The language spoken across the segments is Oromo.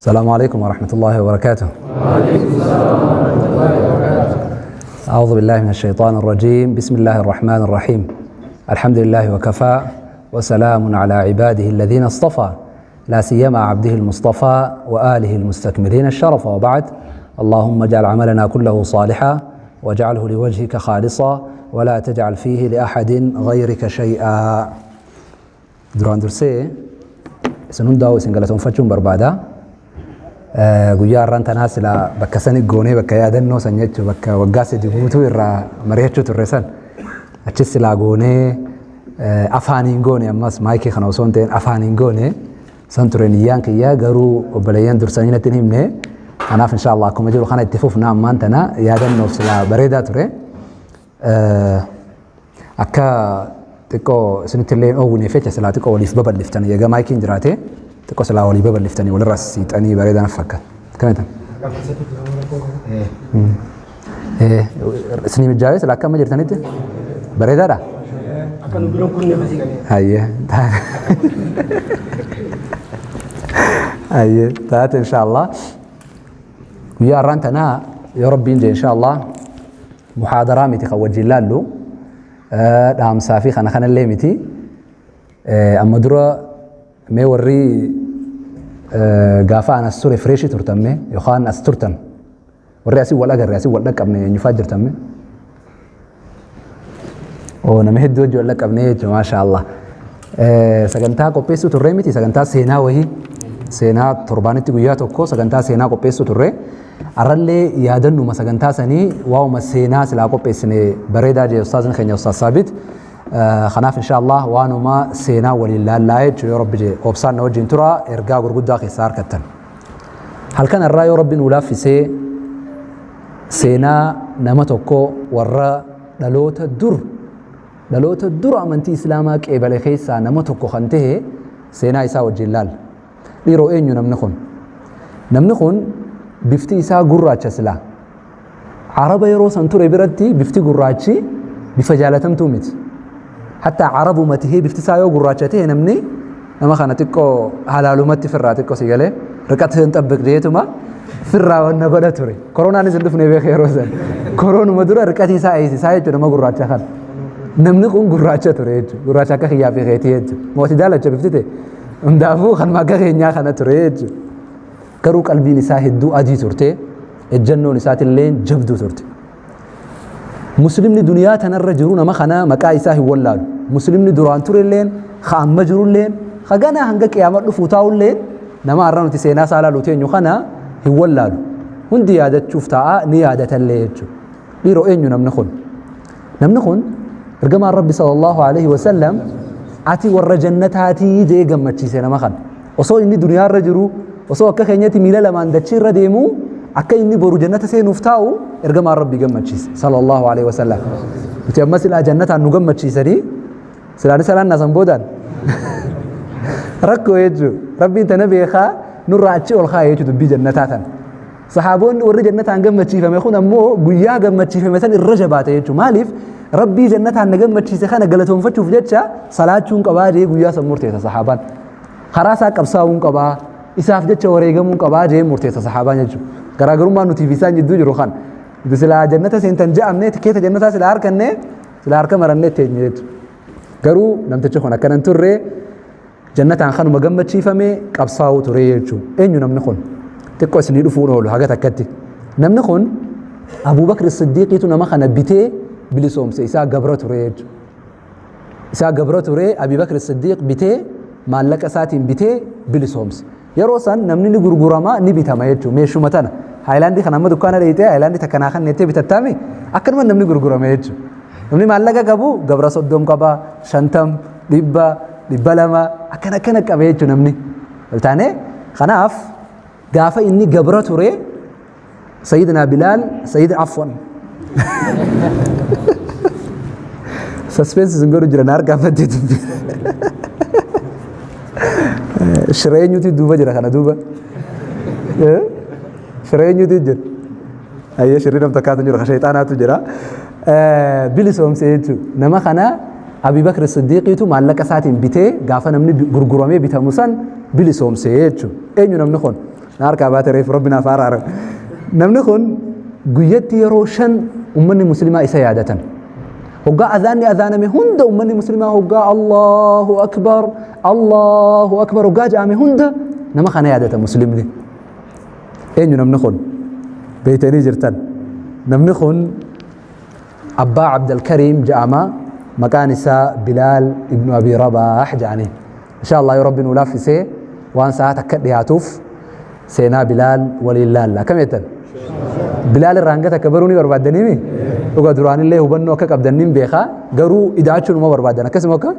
السلام عليكم ورحمة الله وبركاته. أعوذ بالله من الشيطان الرجيم. بسم الله الرحمن الرحيم. الحمد لله وكفى، وسلام على عباده الذين اصطفى، لا سيما عبده المصطفى وآله المستكملين الشرف. وبعد، اللهم اجعل عملنا كله صالحا، واجعله لوجهك خالصا، ولا تجعل فيه لأحد غيرك شيئا. Duraan dursee isin hundaa'u isin galatoonfachuun barbaada. Guyyaa har'aan tanaa silaa bakka sani goonee, bakka yaadannoo san jechuun bakka waggaa 3 guutuu irraa mari'achuu turre san achis silaa goonee, afaaniin goone, ammas maayikii kana osoo hin ta'in afaaniin goone san ture niyyaan kiyya. Garuu obboleeyyan dursanii natti hin himne. Kanaaf insha Allah akkuma jiru kana itti fufna. Ammaan tana yaadannoof silaa bareedaa ture. Akka xiqqoo isinitti illee oowwineef jecha silaa xiqqoo waliif babal'iftanii, egaa maayikiin jiraate xiqqoo silaa walii babal'iftanii walirraa siixanii bareedaa naf fakkaata. Akkamitti? Isinii mijaa'ee silaa akka amma jirtanitti bareedaadha? Akka nu bira kunne fasii qabee. Hayyee. Hayyee taate insha Allah. Guyyaa har'aan tanaa yoo Rabbiin jee insha Allah muhaadaraa miti kan wajjin laallu, dhaamsaa fi kana kanallee miti. Amma dura mee warri gaafa an as ture fireeshii turtan mee, yookaan as turtan, warri asii wal agarre, asii wal dhaqqabne eenyufaa jirtan mee? Oo, nama hedduu wajji wal dhaqqabne jechuudha, maasha Allah. Sagantaa qopheessuu turre miti, sagantaa seenaa wahii, seenaa torbaanitti guyyaa tokko sagantaa seenaa qopheessuu turre. Arrallee yaadannuma sagantaa sanii waa'uma seenaa silaa qopheessine bareedaa jee ustaazni keenya Ustaaz Saabit. Kanaaf insha Allah waanuma seenaa waliin laallaa jechuudha yoo Rabbi jee. Obsaan na wajjin tura, ergaa gurguddaa keessaa harkattan. Halkan irraa yoo Rabbi nuu laaffisee seenaa nama tokko warra dhaloota dura amantii Islaamaa qeebale keessaa nama tokko kan ta'e seenaa isaa wajjin laalla. Dhiiroo, eenyu namni kun? Namni kun bifti isaa gurraacha silaa. Araba yeroo san ture biratti bifti gurraachi bifa jaalatamtuu miti. Hatta Arabuma tahee bifti isaa yoo gurraacha ta'e, namni nama kana xiqqoo halaalumatti firraa xiqqoo si galee riqata hin xabbiq jeetuma firraa wanna godha ture. Koronaanis hin dhufne beeka yeroo san. Koronuma dura riqatii isaa eeysisaa jechuudha nama gurraacha kana. Namni kun gurraacha ture jechuudha. Gurraacha akka kiyyaa fi keetii jechuudha. Mootii daalacha bifti ta'e. Hundaafuu kanuma akka keenyaa kana ture jechuudha. Garuu qalbiin isaa hedduu adii turte. Ejjannoon isaatillee jabduu turte. Muslimni duniyaa tanarra jiru nama kana maqaa isaa hin wallaalu. Muslimni duraan turelleen, ka amma jirulleen, ka ganaa hanga qiyaama dhufuu taa'ulleen nama har'a nuti seenaa isaa laalu teenyu kana hin wallaalu. Hundi yaadachuuf taa'a, ni yaadatallee jechuudha. Dhiiroo, eenyu namni kun? Namni kun ergamaan Rabbi sallallahu alaihi wasallam ati warra jannataatii jee gammachiise nama kana. Osoo inni duniyaarra jiru, osoo akka keenyatti miila lamaan dachiirra deemu, akka inni boru jannata seenuuf taa'u ergamaan Rabbi gammachiise sallallahu alaihi wasallam. Nuti amma silaa jannataan nu gammachiisanii silaa salaannaa san boodaan rakkoo jechuudha. Rabbiin tana beekaa nurraa achi ol kaa'e jechuudha dubbii jannataa tana. Sahaabonni warri jannataan gammachiifame kun ammoo guyyaa gammachiifame san irra jabaate jechuudha. Maaliif? Rabbii jannataan na gammachiise kana galatoonfachuuf jecha salaachuun qabaa jee guyyaa san murteessa sahaabaan. Karaa isaa qabsaa'uun qabaa, isaaf jecha wareegamuun qabaa jee murteessa sahaabaan jechuudha. Garaagarummaan nuti fi isaan jidduu jiru kana. Nuti silaa jannata seentan je'amne, tikeeta jannataa silaa harkanne, silaa harka marannee teenye jechuudha. Garuu namtichi kun akkanan turre, jannataan kanuma gammachiifame qabsaa'uu ture jechuudha. Eenyu namni kun? Xiqqoo isinii dhufuun oolu haga takkatti. Namni kun Abuubakr Siddiiqiitu nama kana bitee bilisoomse, isaa gabra ture jechuudha. Isaa gabra ture, Abuubakr Siddiiq bitee, maallaqa isaatiin bitee bilisoomse. Yeroo san namni ni gurgurama, ni bitama jechuudha. Meeshuma tana. Haayilaandii kana amma dukkaana dheeyitee haayilaandii takka naa kan nettee bitattaami, akkanuma namni gurgurama jechuudha. Namni maallaqa qabu gabra 30 qaba, 50, 100, 200 akkana akkana qaba jechuudha namni. Waltaanee kanaaf gaafa inni gabra ture Sayyidina Bilaal, Sayyid, afwan. Suspense isin godhu jira na harkaa fattee dubbi. Shira eenyutu duuba jira kana duuba? Shira eenyutu jira? Ayyee, shirri nam takkaatu jira, ka shayxaanaatu jira. Bilisoomse jechuudha. Nama kana Abii Bakr Siddiiqiitu maallaqa isaatiin bitee gaafa namni gurguramee bitamu san bilisoomse jechuudha. Eenyu namni kun? Na harkaa baate reefu Rabbi naaf araara. Namni kun guyyatti yeroo 5 ummanni muslimaa isa yaadatan. Hoggaa azaanni azaaname hunda ummanni muslimaa hoggaa Allahu Akbar Allahu Akbar hoggaa jedhame hunda nama kana yaadata muslimni. Eenyu namni kun? Beeytanii jirtan. Namni kun Abbaa Abdalkariim jedhama. Maqaan isaa Bilaal ibnu Abii Rabaah jedhaniin. Inshaa Allah yoo Rabbi nuu laaffisee waan sa'aa takka dhiyaatuuf seenaa Bilaal waliin laalla. Akkam jettan? Bilaal irraa hanga takka baruu ni barbaaddaniimi? Dhuga duraanillee hubannoo akka qabdan nin beeka. Garuu ida'achuu numa barbaadan. Akkasuma akka?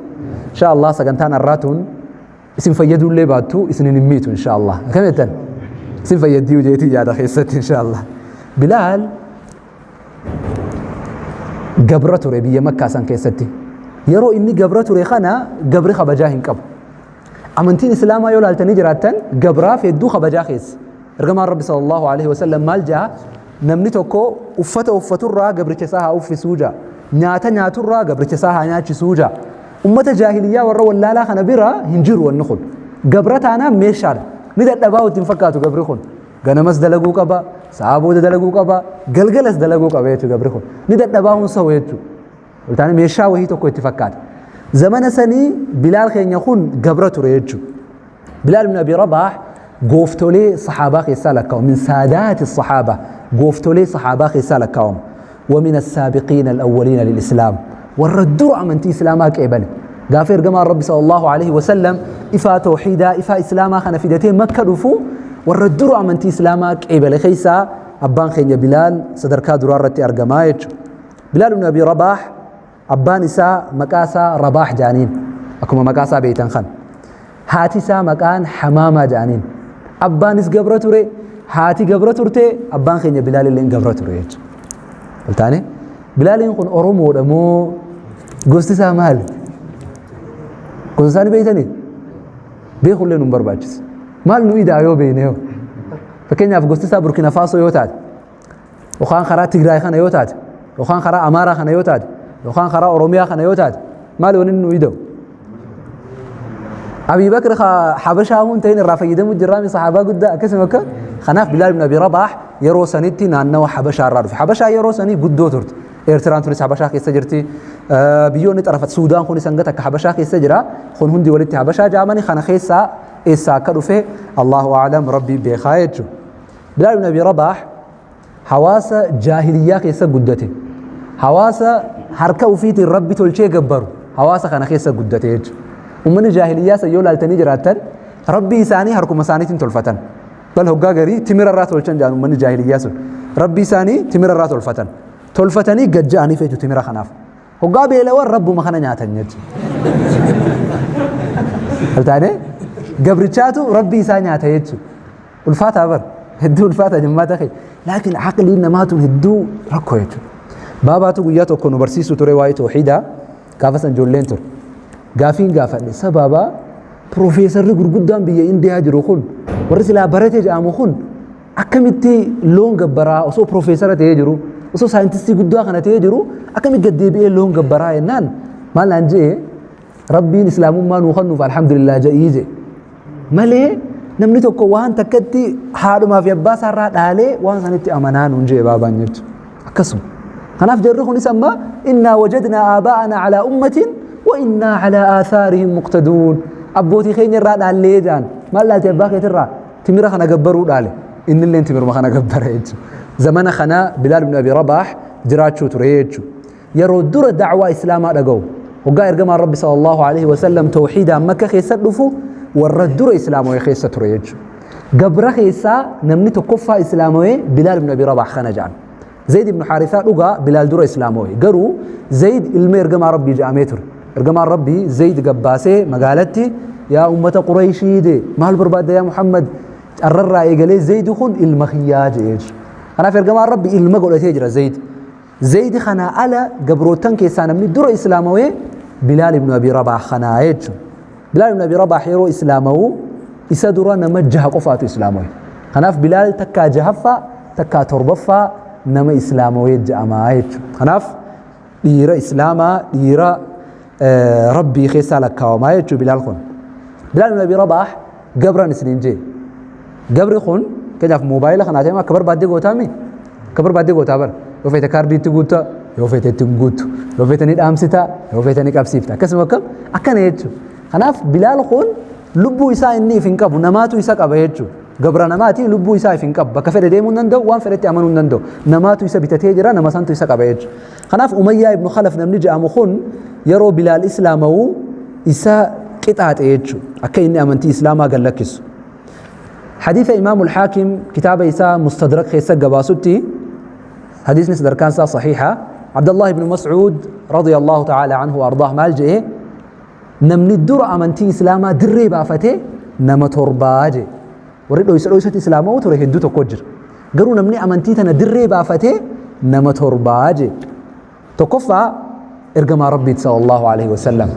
Inshaa Allah sagantaan har'aa tun isin fayyaduullee baattu isinin hin miitu inshaa Allah. Akkam jettan? Isin fayyaddii jeetii yaada keessatti inshaa Allah. Bilaal gabra ture biyya Makkaa san keessatti. Yeroo inni gabra ture kana gabri kabajaa hin qabu. Amantiin Islaamaa yoo laaltanii jiraattan gabraaf hedduu kabajaa keessa. Ergamaan Rabbi sallallahu alaihi wasallam maal ja'a? Namni tokko uffata uffaturraa gabricha isaa haa uffisuu ja'a. Nyaata nyaaturraa gabricha isaa haa nyaachisuu ja'a. Ummata jaahiliyyaa warra wallaalaa kana bira hin jiru wanni kun. Gabra taanaan meeshaadha. Ni dadhabaa ittiin fakkaatu gabri kun. Ganamas dalaguu qaba, sa'aa booda dalaguu qaba, galgalas dalaguu qaba jechuudha gabri kun. Ni dadhabaa hun sa'u jechuudha. Oltaane meeshaa wahii tokko itti fakkaata. Zamana sanii Bilaal keenya kun gabra ture jechuudha. Bilaal ibn Abi Rabaah gooftolee sahaabaa keessaa lakkaa'u. Min saadaati sahaabaa gooftolee sahaabaa keessaa lakkaa'amu. ومن السابقين الأولين للإسلام warra dura amantii islaamaa qeebale. Gaafa ergamaan Rabbi sallallahu alaihi wasallam ifaa tawxiidaa ifaa islaamaa kana fidatee Makka dhufu warra dura amantii islaamaa qeebale keessaa abbaan keenya Bilaal sadarkaa duraa irratti argamaa jechuudha. Bilaal ibn Abi Rabaah abbaan isaa maqaa isaa Rabaah jaaniin akkuma maqaa isaa beektan kan. Haati isaa maqaan Hamaamaa jaaniin. Abbaanis gabra ture, haati gabra turte, abbaan keenya Bilaal illee gabra ture jechuudha. Waltaane Bilaaliin kun Oromoodha moo gosti isaa maali? Gosa isaa ni beektanii? Beekullee nu hin barbaachisu. Maal nu idaa yoo beekne hoo? Fakkeenyaaf gosti isaa Burkina Faasoo yoo taate, yookaan karaa Tigraay kana yoo taate, yookaan karaa Amaaraa kana yoo taate, yookaan karaa Oromiyaa kana yoo taate, maali wanni nu ida'u? Abii Bakr Habashaa hun ta'in irraa fayyadamuu jirraami sahaabaa guddaa akkasuma akka kanaaf Bilaal ibn Abi Rabaah yeroo sanitti naannawa Habashaa irraa dhufe. Habashaa yeroo sanii guddoo turte. Eertiraan tunis Habashaa keessa jirti. Biyyoonni xarafat Suudaan kunis hanga takka Habashaa keessa jira. Kun hundi walitti Habashaa jaamani kana keessaa eessaa akka dhufe Allahu a'lam Rabbii beekaa jechuudha. Bilaal ibn Abi Rabaah Hawaasa jaahiliyyaa keessa guddate. Hawaasa harka ufiitiin Rabbi tolchee gabbaru hawaasa kana keessa guddate jechuudha. Uummanni jaahiliyyaa san yoo laaltanii jiraattan Rabbii isaanii harkuma isaaniitiin tolfatan. Bal hoggaa garii timira irraa tolchan jedhan uummanni jaahiliyyaa sun. Rabbii isaanii timira irraa tolfatan. Tolfatanii gad ja'aniif jechuudha timira kanaaf. Hoggaa beelawan Rabbuma kana nyaatan jechuudha. Altaane gabrichaatu Rabbii isaa nyaata jechuudha. Ulfaataa bar hedduu ulfaataa jimmaata kee laakiin aqliin namaa tun hedduu rakkoo jechuudha. Baabaatu guyyaa tokko nu barsiisuu ture waa'ee toohiidaa gaafa san ijoolleen ture. Gaafiin gaafadhe sababa piroofeesarri gurguddaan biyya Indiyaa jiru kun warri silaa barate jedhamu kun akkamitti loon gabbaraa osoo piroofeesara ta'ee jiru osoo saayintistii guddaa kana ta'ee jiru akkamitti gad deebi'ee loon gabbaraa jennaan maal naan je'e Rabbiin islaamummaa nuu kennuuf alhamdulillah ja'ii jedhe. Malee namni tokko waan takkatti haadhumaa fi abbaa isaarraa dhaalee waan sanitti amanaa nuun jedhe baabaan jechuudha. Akkasuma. Kanaaf jarri kunis amma innaa wajadnaa aabaa'anaa alaa ummatin wa innaa alaa aathaarihim muqtaduun. Abbootii keenya irraa dhaallee jedhan. Maal dhaalte abbaa keetirraa? Timira kana gabbaruu dhaale. Innilleen timiruma kana gabbara jechuudha. Zamana kana Bilaal ibn Abi Rabaah jiraachuu ture jechuudha. Yeroo dura da'waa Islaamaa dhaga'u, hoggaa Ergamaan Rabbi sallallahu alaihi wasallam tawhiidaan Makka keessa dhufu warra dura Islaamawe keessa ture jechuudha. Gabra keessaa namni tokkoffaa Islaamawe Bilaal ibn Abi Rabaah kana jedhan. Zayd ibn Haarisaa dhugaa Bilaal dura Islaamawe. Garuu Zayd ilma Ergamaa Rabbii jedhamee ture. Ergamaan Rabbii Zayd gabbaasee magaalatti yaa ummata Qurayshii jee maal barbaadda yaa Muhammad carrarraa eegalee Zayd kun ilma kiyyaa jedhee jira. Kanaaf Ergamaan Rabbii ilma godhatee jira Zayd. Zaydi kanaa ala gabroottan keessaa namni dura islaamawee Bilaal ibn Abi Rabaah kanaa jechuudha. Bilaal ibn Abi Rabaah yeroo islaamawu isa dura nama jaha qofaatu islaamawe. Kanaaf Bilaal takkaa jahaffaa takkaa torbaffaa nama islaamawee ja'amaa jechuudha. Kanaaf dhiira islaamaa dhiira Rabbii keessaa lakkaawamaa jechuu Bilaal kun. Bilaal ibn Abi Rabaah gabran isiniin jee. Gabri kun keenyaaf moobaayila kanaa ta'e akka barbaaddee gootaami? Akka barbaaddee gootaa bara. Yoo feete kaardii itti guutta, yoo feete itti hin guuttu, yoo feete ni dhaamsita, yoo feete ni qabsiifta. Akkasuma akkam akkana jechuudha. Kanaaf Bilaal kun lubbuu isaa inni if hin qabu, namaatu isa qaba jechuudha. Gabra namaati, lubbuu isaa if hin qabu. Bakka fedhe deemuu hin danda'u, waan fedhetti amanuu hin danda'u. Namaatu isa bitatee jira, nama santu isa qaba jechuudha. Kanaaf Umayyaa ibnu Khalaf namni jedhamu kun yeroo Bilaal islaama'u isa qixaaxe jechuudha. Akka inni amantii islaamaa gad lakkisu. Hadiisa Imaamul Haakim kitaaba isaa Mustadrak keessa gabaasutti hadiisni sadarkaan isaa sahiha. Abdallah ibnu Mas'uud radiyallahu ta'ala anhu ardaah maal jedhe? Namni dura amantii islaamaa dirree baafate nama torbaa jedhe. Warri dhoysa dhoysatti islaama'uu ture hedduu tokko jira. Garuu namni amantii tana dirree baafate nama torbaa jedhe. Tokkoffaa ergamaa Rabbiiti sallallahu alaihi wasallam.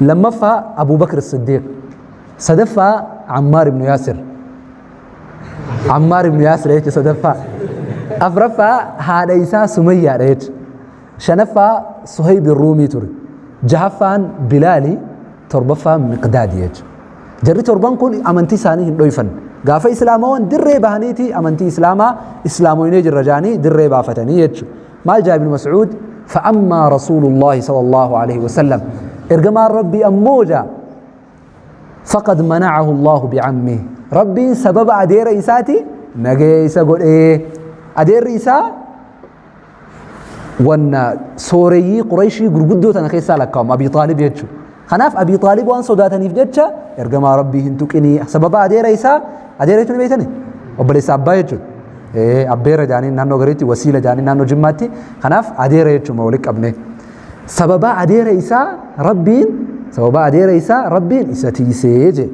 Lammaffaa Abuu Bakr Siddiiq. Sadaffaa Ammaar ibnu Yaasir. Ammaar ibnu Yaasir jechuudha sadaffaa. Afraffaa haadha isaa Sumayyaadha jechuudha. Shanaffaa Suhayb Ruumii ture. Jahaffaan Bilaali, torbaffaan Miqdaadi jechuudha. Jarri torban kun amantii isaanii hin dhoyfanne. Gaafa islaamawan dirree bahaniiti amantii islaamaa islaamoynee jirra jaanii dirree baafatanii jechuudha. Maal jaa Ibn Mas'uud? Fa'ammaa Rasuulullaahi sallallahu alaihi wasallam. Ergamaan Rabbii ammoo jaa faqad mana'ahu Allahu bi'ammih. Rabbiin sababa adeera isaati nagaya isa godhee. Adeerri isaa wanna sooreyyii Qurayshii gurguddoo tana keessaa lakkaa'amu Abii Xaalib jechuudha. Kanaaf Abii Xaalib waan sodaataniif jecha ergamaa Rabbii hin tuqinii sababa adeera isaa adeera jechuun beektani obboleessa abbaa jechuudha. Abbeera jaaniin naannoo gariitti wasiila jaaniin naannoo Jimmaatti kanaaf adeera jechuudha walitti qabne. Sababa adeera isaa Rabbiin sababa adeera isaa Rabbiin isa tiisee jedhe.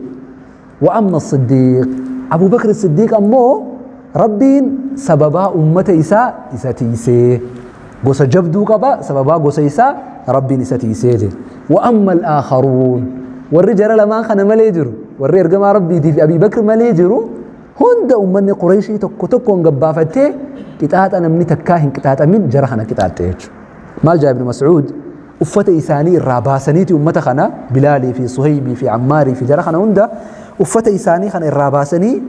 Wa amma Siddiiq Abu Bakr Siddiiq ammoo Rabbiin sababaa ummata isaa isa tiisee gosa jabduu qaba sababaa gosa isaa Rabbiin isa tiisee jedhe. Wa amma al-aakharuun warri jara lamaan kana malee jiru warri ergamaa Rabbiitii fi Abii Bakr malee jiru hunda ummanni Qurayshii tokko tokkoon gabbaafattee qixaaxa namni takkaa hin qixaaxamin jara kana qixaaxxe jechuudha. Maal jaa Ibn Mas'uud uffata isaanii irraa baasaniiti ummata kana Bilaalii fi Suhaybii fi Ammaarii fi jara kana hunda uffata isaanii kana irraa baasanii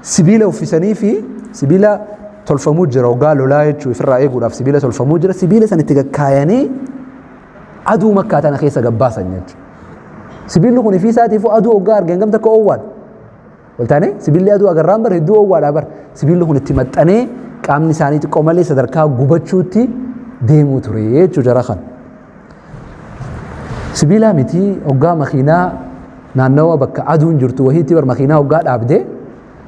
sibiila uffisanii fi sibiila tolfamuu jira hoggaa lolaa jechuu ifirraa eeguudhaaf sibiila tolfamuu jira sibiila san itti gakkaayanii aduu makkaa tana keessa gabbaasan jechuudha. Sibiilli kun ifii isaatiifuu aduu hoggaa argan gamta akka oowwaadha. Waltaane sibiilli aduu agarraan bar hedduu oowwaadha bar sibiilli kun itti maxxanee qaamni isaanii xiqqoo malee sadarkaa gubachuutti deemuu ture jechuu jara kan. Sibiilaa miti hoggaa makiinaa naannawa bakka aduun jirtu wahiitti bar makiinaa hoggaa dhaabdee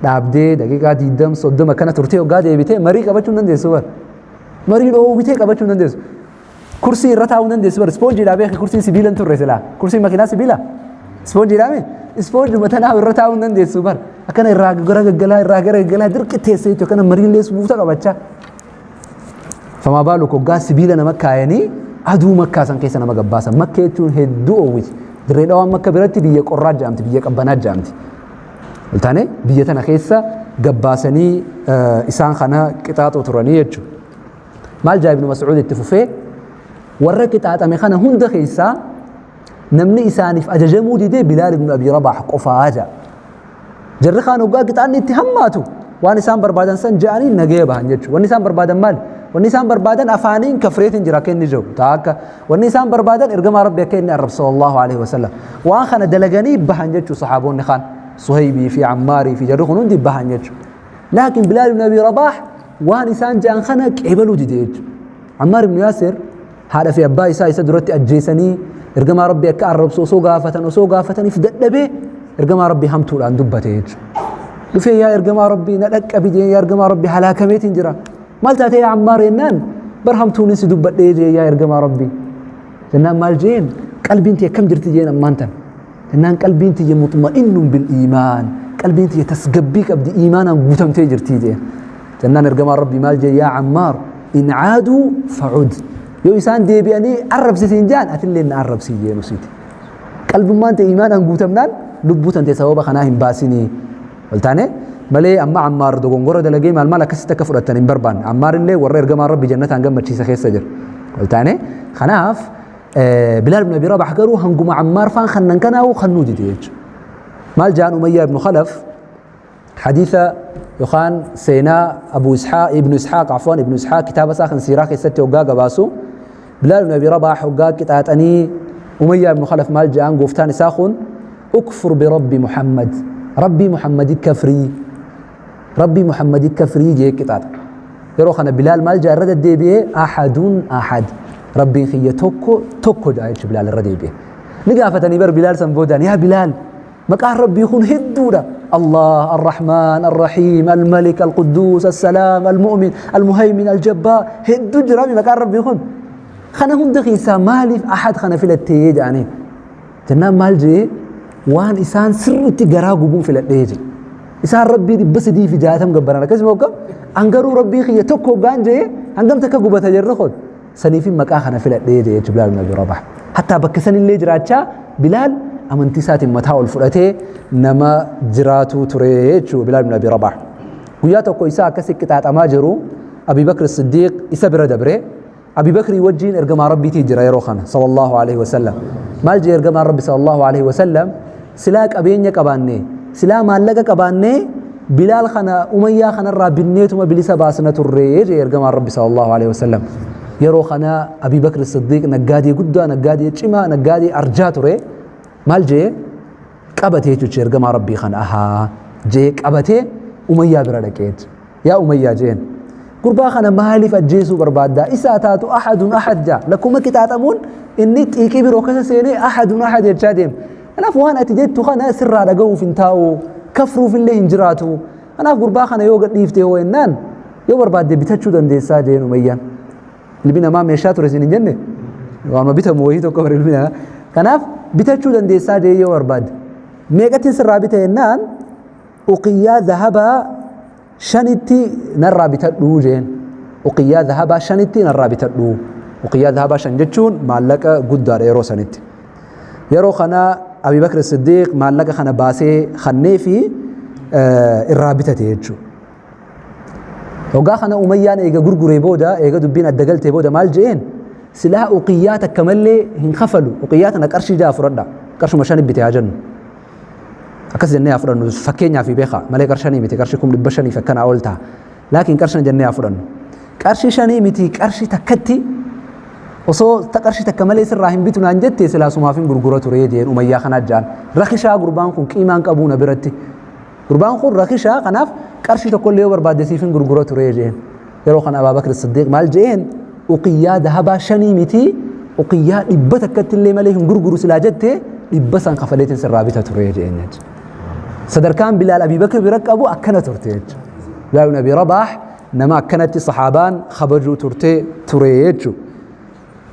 dhaabdee daqiiqaa 20 30 akkana turtee hoggaa deebitee marii qabachuu hin dandeessu bar. Marii dhoowwitee qabachuu hin dandeessu. Kursii irra taa'uu hin dandeessu bar ispoonjiidhaa beeki kursiin sibiila hin turre silaa. Kursiin makiinaa sibiila. Ispoonjiidhaa mee? Ispoonjuma tanaa irra taa'uu hin dandeessu bar. Akkana irraa gara gaggalaa irraa gara gaggalaa dirqi teessee jechuudha. Akkana mariillee buuta qabachaa. Famaa baalu hoggaa sibiila nama kaayanii aduu makkaa san keessa nama gabbaasan. Makka jechuun hedduu oowwiti. Dirree dhawaan makka biratti biyya qorraa jedhamti, biyya qabbanaa jedhamti. Taane biyya tana keessa gabbaasanii isaan kana qixaaxuu turanii jechuudha. Maal jaa Ibnu Mas'uud itti fufee warra qixaaxame kana hunda keessaa namni isaaniif ajajamuu didee Bilaal ibnu Abii Rabaah qofaa jaa. Jarri kaan hoggaa qixaanni itti hammaatu waan isaan barbaadan san ja'anii nagaya bahan jechuudha. Wanni isaan barbaadan maali? Wanni isaan barbaadan afaaniin kafreetiin jira akka inni jiru. Taa akka wanni isaan barbaadan ergamaa Rabbi akka inni arrabsu sallallahu alaihi wasallam. Waan kana dalaganii bahan jechuudha saxaaboonni kaan. Suhaybii fi Ammaarii fi jarri kun hundi bahan jechuudha. Laakiin Bilaal ibn Abi Rabaah waan isaan ja'an kana qeebaluu dide jechuudha. Ammaar ibn Yaasir haadha fi abbaa isaa isa duratti ajjeesanii ergamaa Rabbii akka arrabsu osoo gaafatan osoo gaafataniif dadhabee ergamaa Rabbii hamtuudhaan dubbate jechuudha. Dhufee yaa ergamaa Rabbii na dhaqqabi jee yaa ergamaa Rabbii halaakameetiin jira. Maal taatee yaa Ammaar jennaan bar hamtuunis si dubbadhee jee yaa ergamaa Rabbii. Jennaan maal jeen qalbiin tee akkam jirti jeen ammaan tan. Jennaan qalbiin tiyya mutma'innun bil iimaan qalbiin tiyya tasgabbii qabdi iimaanaan guutamtee jirti jeen. Jennaan ergamaan Rabbii maal jee yaa Ammaar in caaduu fa'ud yoo isaan deebi'anii arrabsisiin jaan atillee na arrabsii jeen usiiti. Qalbummaan ta'e iimaanaan guutamnaan lubbuu tante sababa kanaa hin baasinii. Waltaane malee amma Ammaar dogongora dalagee maal maal akkasitti akka fudhattan hin barbaanne. Ammaar illee warra ergamaan Rabbi jannataan gammachiisa keessa jira. Waltaane kanaaf Bilaal ibn Abi Rabaah garuu hanguma Ammaar faan kannan kanaa'u kannuu dide jechuudha. Maal jaan Umayyaa ibn Khalaf hadiisa yookaan seenaa Abu Isxaaq ibn Isxaaq afwan ibn Isxaaq kitaaba isaa kan siiraa keessatti hoggaa gabaasu Bilaal ibn Abi Rabaah hoggaa qixaaxanii Umayyaa ibn Khalaf maal jaan gooftaan isaa kun ukfur bi rabbi Muhammad rabbii Muhammadi kafrii rabbii Muhammadi kafrii jee qixaaxa. Yeroo kana Bilaal maal jaa irra deddeebi'ee ahadun ahad rabbiin kiyya tokko tokko jaa jechuudha Bilaal irra deebi'e. Ni gaafatanii bar Bilaal san boodaan yaa Bilaal maqaan rabbii kun hedduudha. Allah, Ar-Rahmaan, Ar-Rahiim, Al-Malik, Al-Quddus, As-Salaam, Al-Mu'min, Al-Muhaymin, Al-Jabbaar hedduu jira maqaan rabbii kun. Kana hunda keessaa maaliif ahad kana filattee jedhanii. Jennaan maal jee waan isaan sirriitti garaa gubuun filadhee jee. Isaan rabbii 360 gabbaran akkasuma hoggam an garuu rabbii kiyya tokko hoggaan jee hangam takka gubata jirri kun saniif maqaa kana filadhee jee jechuudha Bilaal ibn Abi Rabah. Hattaa bakka sanillee jiraachaa Bilaal amantii isaatiin mataa ol fudhatee nama jiraatu ture jechuudha Bilaal ibn Abi Rabah. Guyyaa tokko isaa akkasii qixaaxamaa jiru Abi Bakr Siddiiq isa bira dabre Abi Bakrii wajjin ergamaa rabbiitii jira yeroo kana sallallahu alaihi wasallam. Maal jee ergamaan rabbi sallallahu alaihi wasallam silaa qabeenya qabaanne silaa maallaqa qabaanne Bilaal kana Umayyaa kanarraa binneetuma bilisa baasna turre jee ergamaan rabbi sallallahu alaihi wasallam. Yeroo kana Abi Bakr Siddiiq naggaadee guddaa naggaadee cimaa naggaadee arjaa ture maal jee qabatee jechuudha ergamaa rabbii kana ahaa jee qabatee Umayyaa bira dhaqee yaa Umayyaa jeen gurbaa kana maaliif ajjeesuu barbaaddaa isaa taatu ahadun ahad jaa lakkuma qixaaxamuun inni xiiqii biroo keessa seenee ahadun ahad jechaa deema. Kanaaf waan ati jettu kana sirraa dhaga'uuf hin taa'u kafruuf illee hin jiraatu. Kanaaf gurbaa kana yoo gadhiifte yoo jennaan yoo barbaadde bitachuu dandeessaa jeen Umayyaan. Ilmi namaa meeshaa ture isin hin jenne waanuma bitamu wayii tokko bara ilmi namaa. Kanaaf bitachuu dandeessaa jee yoo barbaadde. Meeqatti sirraa bita jennaan uqiyyaa zahabaa shanitti narraa bitadhuu jeen. Uqiyyaa zahabaa shanitti narraa bitadhuu. Uqiyyaa zahabaa shan jechuun maallaqa guddaadha yeroo sanitti. Yeroo kana Abi Bakr Siddiiq maallaqa kana baasee kannee fi irraa bitate jechuudha. Hoggaa kana Umayyaan eega gurguree booda eega dubbiin adda galtee booda maal je'een silaa uqiyyaa takka malee hin kafalu uqiyyaa tana qarshii ja'a fudhadha qarshuma shani bite haa jennu. Akkas jennee haa fudhannu fakkeenyaaf beekaa malee qarshanii miti qarshii 500,000 akkanaa ol ta'a. Laakiin qarshan jennee haa fudhannu. Qarshii shanii miti qarshii takkatti osoo qarshii takka malee sirraa hin bitu naan jette silaa sumaaf hin gurgura ture jeen Umayyaa kanaa jaan. Rakishaa gurbaan kun qiimaan qabuu na biratti. Gurbaan kun rakishaa kanaaf qarshii tokkollee yoo barbaadde siif hin gurgura ture jeen. Yeroo kana Abaa Bakr Siddiiq maal jeen uqiyyaa dahabaa shanii miti uqiyyaa dhibba takkatti illee malee hin gurguru silaa jette dhibba san kafaleetiin sirraa bita ture jeen jechuudha. Sadarkaan Bilaal Abii Bakr bira qabu akkana turte jechuudha. Bilaal ibn Abi Rabaah nama akkanatti sahaabaan kabajuu turte ture jechuudha.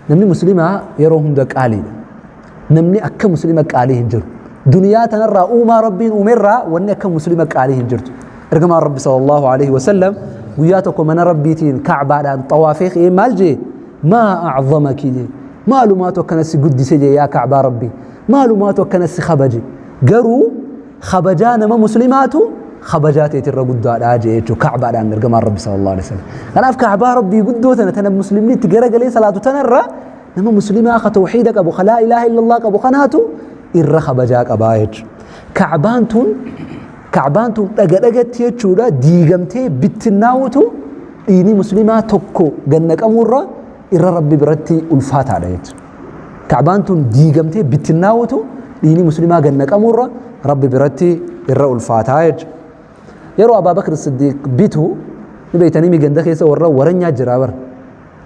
Namni muslimaa yeroo hunda qaaliidha. Namni akka muslima qaalii hin jiru. Duniyaa tanarraa uumaa rabbiin uumerraa wanni akka muslima qaalii hin jirtu. Ergamaan Rabbi sallallahu alaihi wasallam guyyaa tokko mana Rabbiitiin Ka'baadhaan xawaafee ka'ee maal jee maa acdamaki jee maalumaatu akkana si guddise jee yaa Ka'baa Rabbi maalumaatu akkana si kabaje garuu kabajaa nama muslimaatu kabajaa teetirra guddaadha jee jechuudha Ka'baadhaan ergamaan Rabbi sallallahu alaihi wasallam. Kanaaf Ka'baa Rabbii guddoo tana tana muslimni itti garagalee salaatu tanarra nama muslimaa ka tawxiida qabu ka laa ilaaha illallah qabu kanaatu irra kabajaa qabaa jechuudha. Ka'baan tun dhaga dhagatti jechuudha diigamtee bittinnaa'utu dhiini muslimaa tokko gannaqamuurra irra Rabbi biratti ulfaataadha jechuudha. Ka'baan tun diigamtee bittinnaa'utu dhiini muslimaa gannaqamuurra Rabbi biratti irra ulfaataa jechuudha. Yeroo Abaa Bakr Siddiiq bitu ni beektanii mi ganda keessa warra waranyaa jira bara.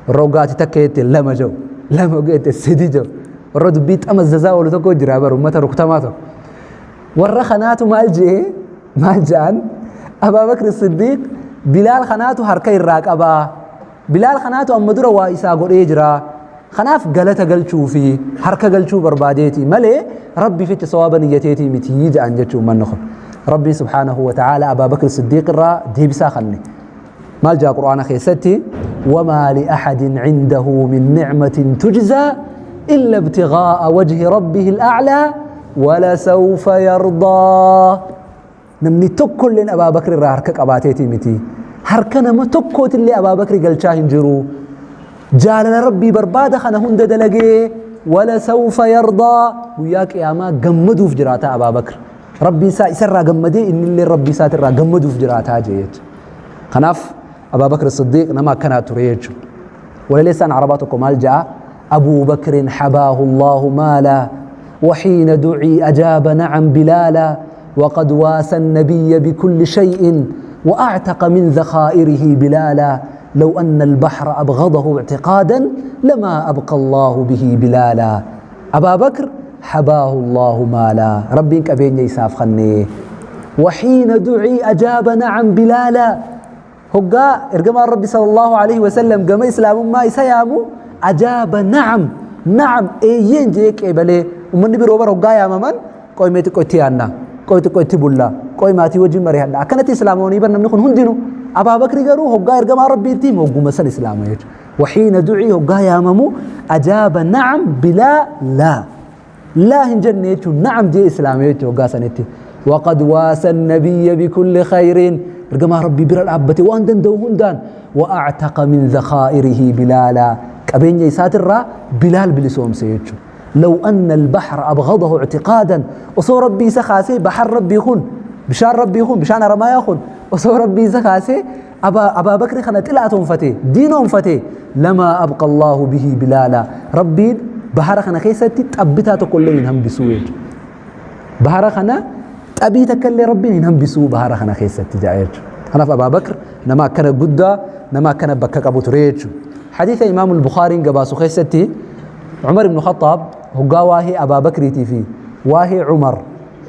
Warra hoggaati takka jette lama jiru lama hoggaa jette sadi jiru warra dubbii xamazzazaa oolu tokko jira bara uummata rukutamaa tokko. Warra kanaatu maal jee maal ja'an Abaa Bakr Siddiiq Bilaal kanaatu harka irraa qabaa. Bilaal kanaatu amma dura waa isaa godhee jira. Kanaaf galata galchuu fi harka galchuu barbaadeeti malee rabbi ficha sawaaba niyyateetii miti jedhan jechuun uummanni kun. Rabbiin subhaanahu wa ta'aala Abaa Bakr Siddiiq irraa deebisaa kanne. Maal jaa Qur'aana keessatti wamaa li'ahadin cindahu min nicmatin tujzaa illa ibtighaa'a wajhi rabbihi al'a'laa walasawfa yardaa. Namni tokkolleen Abaa Bakr irraa harka qabaateetii miti. Harka nama tokkootillee Abaa Bakri galchaa hin jiru. Jaalala Rabbii barbaada kana hunda dalagee Walasawfa yardaa guyyaa qiyaamaa gammaduuf jiraata Abaa Bakr. Rabbiin isaa isarraa gammadee innillee Rabbii isaatirraa gammaduuf jiraataa jee jechuudha. Kanaaf Abaa Bakr Siddiiq nama akkanaa ture jechuudha. Walaleessaan Arabaa tokko maal ja'a? Abuu Bakrin habaahu Allahu maala وحين دعي أجاب نعم بلالا وقد واسى النبي بكل شيء وأعتق من ذخائره بلالا لو أن البحر أبغضه اعتقادا لما أبقى الله به بلالا أبا بكر حباه الله مالا ربي كبين يساف خني وحين دعي أجاب نعم بلالا هقا إرجما ربي صلى الله عليه وسلم قام إسلام ما يسيامو أجاب نعم نعم إيين جيك إبلي ومن بيرو برو هقا يا ممن قوي ميتي قوي تيانا قوي تقوي تبولا قوي ماتي وجه مريحنا أكنت إسلاموني برنا نكون هندينو أبا بكر قالوا هقا إرجما ربي تيم هقو مثل إسلام وحين دعي هقا يا ممو أجاب نعم بلا لا لا هنجنيتو نعم دي إسلاميتو هقا سنتي وقد واسى النبي بكل خير رجما ربي بر الأبتي وأن دندو هندان وأعتق من ذخائره بلالا كبين يساتر بلال بلسوم سيتشو لو أن البحر أبغضه اعتقادا وصو ربي سخاسي بحر ربي يخون بشار ربي يخون بشان رما يخون وصو ربي سخاسي أبا بكر خنت إلاتهم فتي دينهم فتي لما أبقى الله به بلالا ربي بحر خنا خيستي تأبتها تقول لي هم بسويت بحر خنا أبي تكلي ربي إنهم بسوء بهارة خنا خيسة تجاهج أنا في أبا بكر نما كان جدا نما كان بكك أبو تريج حديث إمام البخاري قباس خيستي عمر بن الخطاب هو واهي أبا بكر تيفي واهي عمر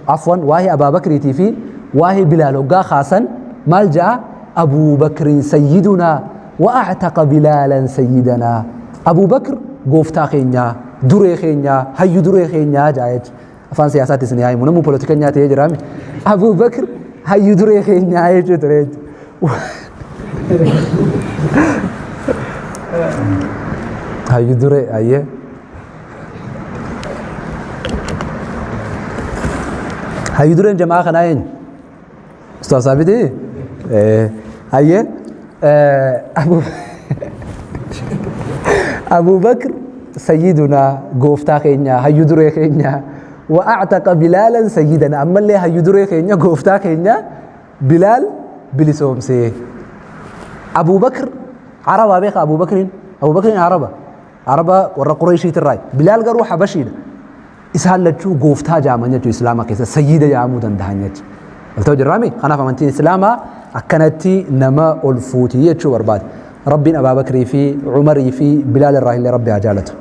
عفوا واهي أبا بكر تيفي واهي بلال هو خاصا مالجأ أبو بكر سيدنا وأعتق بلالا سيدنا أبو بكر قوفتا خينيا دري خينيا هيو دري خينيا جايج afaan siyaasaatti isin yaa'imu namuu poolitikanyaa ta'ee jiraame Abuu Bakr hayyuu duree keenyaa jechuu ture jechuudha. Hayyuu duree hayyee. Hayyuu dureen jamaa kanaa eenyu? Ustaaz Saabitii? Hayyee. Abuu Bakr sayyidunaa gooftaa keenyaa hayyuu duree keenyaa. وأعتق بلالا سيدنا أما اللي هيدري خينيا قوفتا خينيا بلال بلسوم سي أبو بكر عربة بيخ أبو بكر أبو بكر عربة عربة ورا قريشي تراي بلال قالوا حبشي إسهال لتشو قوفتا جامعة إسلاما كيسا سيدة جامعة دهانية التوجه الرامي أنا فمنتين إسلاما أكنتي نما ألفوتي يتشو برباد ربي أبا بكر في عمر في بلال الراهي ربي عجالته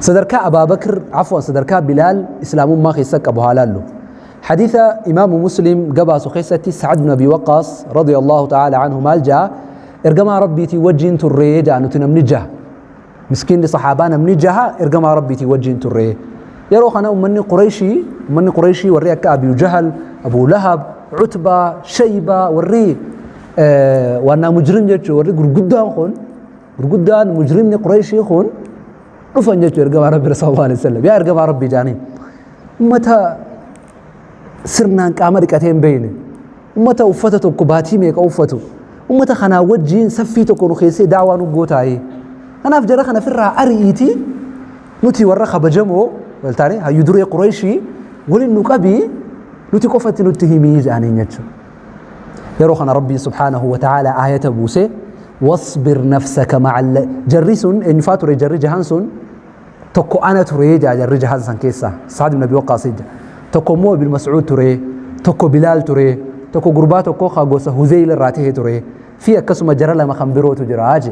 صدرك أبا بكر عفوا صدرك بلال إسلام ما خيسك أبو هلالو حديث إمام مسلم قبا سخيستي سعد بن أبي وقاص رضي الله تعالى عنه مالجا إرجما ربي توجين تري جانو تنمنجه مسكين لصحابانا منجها إرجما ربي توجين تري يروح أنا أمني قريشي أمني قريشي وريك أبي جهل أبو لهب عتبة شيبة وري وأنا مجرم جتشو وري قدام خون قدام مجرمني قريشي خون رفن جتشو إرجما ربي صلى الله عليه وسلم يا إرجما ربي جاني متى سرنا كأمريكتين بيني متى وفتتو كباتي ميك أوفتو ومتى خنا وجين سفيتو كونو خيسي دعوة نقوتاي أنا في جرخ أنا في الرا أريتي نتي ورخ بجمو والتاني هيدري قريشي وللنقبي نتي كفت نتهمي جاني نتشو يروح أنا ربي سبحانه وتعالى آية بوسي واصبر نفسك مع جريسون إن فاتوري جري جهانسون تكو أنا تري جري جهانسون كيسا سعد بن أبي وقاص تكو مو بن مسعود تري تكو بلال تري تكو قرباتو كو خاغوسا هزيل الراتيه تري في كسم جرى لما خنبرو تجراجي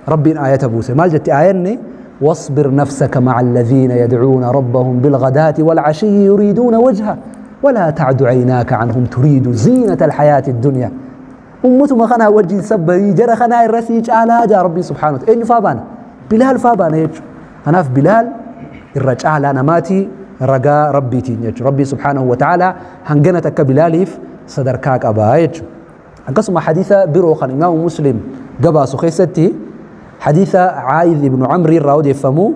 ربي آية بوسي مالجت آيني واصبر نفسك مع الذين يدعون ربهم بالغداة والعشي يريدون وجهه ولا تعد عيناك عنهم تريد زينة الحياة الدنيا أمته ما خنا وجه سبري جرى خنا الرسيج على جا ربي سبحانه وتعالى إن فابانا بلال فابانا يجو أنا في بلال الرجع على نماتي رجاء ربي تيجي ربي سبحانه وتعالى هنجنتك بلاليف صدركاك أبا يجو قسم حديثة بروخا إمام مسلم قبا سخيستي حديث عايذ بن عمرو الراودي يفهمو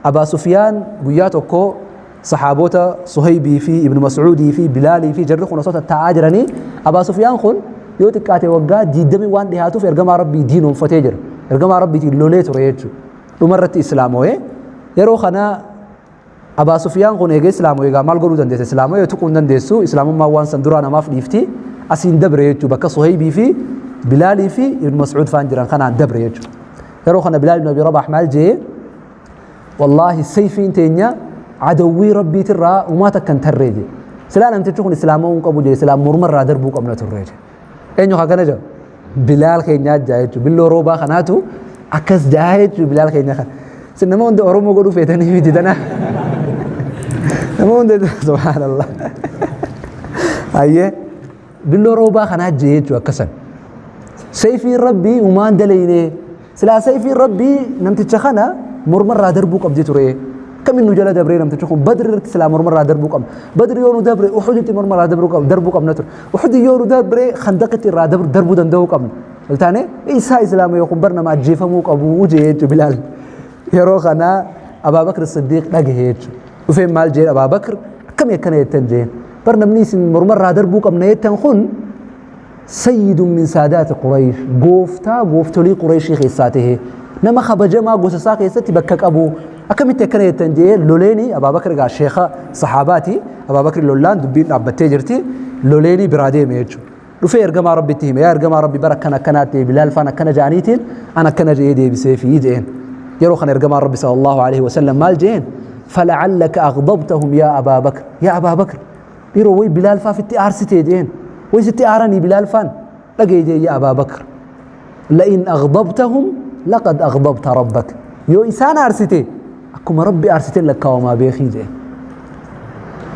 أبا سفيان قياتكو صحابوتا صهيبي في ابن مسعودي في بلالي في جرخ صوت التعاجرني أبا سفيان خن يوتك وقا دي دمي وان دي هاتو في إرجما ربي دينهم فتجر إرجما ربي تي لوليت ريتشو ومرت إسلامه Yeroo kana Abaa Sufyaan kun eega Islaamu eegaa maal godhuu dandeessa? Islaama yoo tuquu hin dandeessu, Islaamummaan waan san duraa namaaf dhiifti. Asiin dabre jechuudha bakka Suhaybii fi Bilaalii fi Ibn Mas'uud faan jiran kanaan dabre jechuudha. Yeroo kana Bilaal ibn Abi Rabaah maal jee? Wallaahi sayfiin teenya adawwii Rabbiitirraa umaa takka hin tarree jee. Silaa namtichi kun Islaamawuu hin qabu jee, silaa mormarraa darbuu qabna turree jee. Eenyu akkana jedhu? Bilaal keenyaa jaa jechuudha. Billoo roobaa kanaatu akkas jaa jechuudha Bilaal keenya kana. Isin nama hunda Oromoo godhuu feetanii miti tana. Nama hunda subhaanallah. Hayyee billoo roobaa kanaa jee jechuudha akkasan. Sayfiin Rabbii umaan dalaynee. Silaa sayfiin Rabbii namticha kana mormarraa darbuu qabdi ture. Akkamiin nu jala dabree namtichi kun Badri irratti silaa mormarraa darbuu qabna. Badri yoo nu dabre Uhuditti mormarraa darbuu qabna ture. Uhudi yoo nu dabre Khandaqitti irraa darbuu danda'uu qabna. Wal taane isaa Islaama yoo kun bar nama ajjeefamuu qabu jee jechuudha Bilaal. Yeroo kana Abaa Bakr Siddiiq dhagahe jechuudha. Dhufeen maal jeen Abaa Bakr akkamii akkana jettan jeen. Bar namni isin mormarraa darbuu qabna jettan kun sayyidun min saadaati Quraysh, gooftaa gooftolii Qurayshii keessaa tahe, nama kabajamaa gosa isaa keessatti bakka qabu, akkamitti akkana jettan jedhee loleeni. Abaa Bakr egaa sheekha saxaabaati. Abaa Bakr lollaan dubbiin dhaabbattee jirti, loleeni biraa deeme jechuudha. Dhufee ergamaa Rabbitti hime, yaa ergamaa Rabbi, bara akkana akkanaatti Bilaal faan akkana jedhaniitiin an akkana jedhee deebisee fi jedheen. Yeroo kana ergamaan Rabbi sallallahu alaihi wasallam maal jedheen? Fala'allaka aghdabtahum yaa Abaa Bakr, yaa Abaa Bakr, dhiiroo way Bilaal faa fitti aarsitee jeen. Way sitti aaranii Bilaal faan dhagaye jee. Yaa Abaa Bakr, la'in aghdabtahum laqad aghdabta rabbak, yoo isaan aarsite akkuma Rabbi aarsite lakkaawamaa beekii jeen.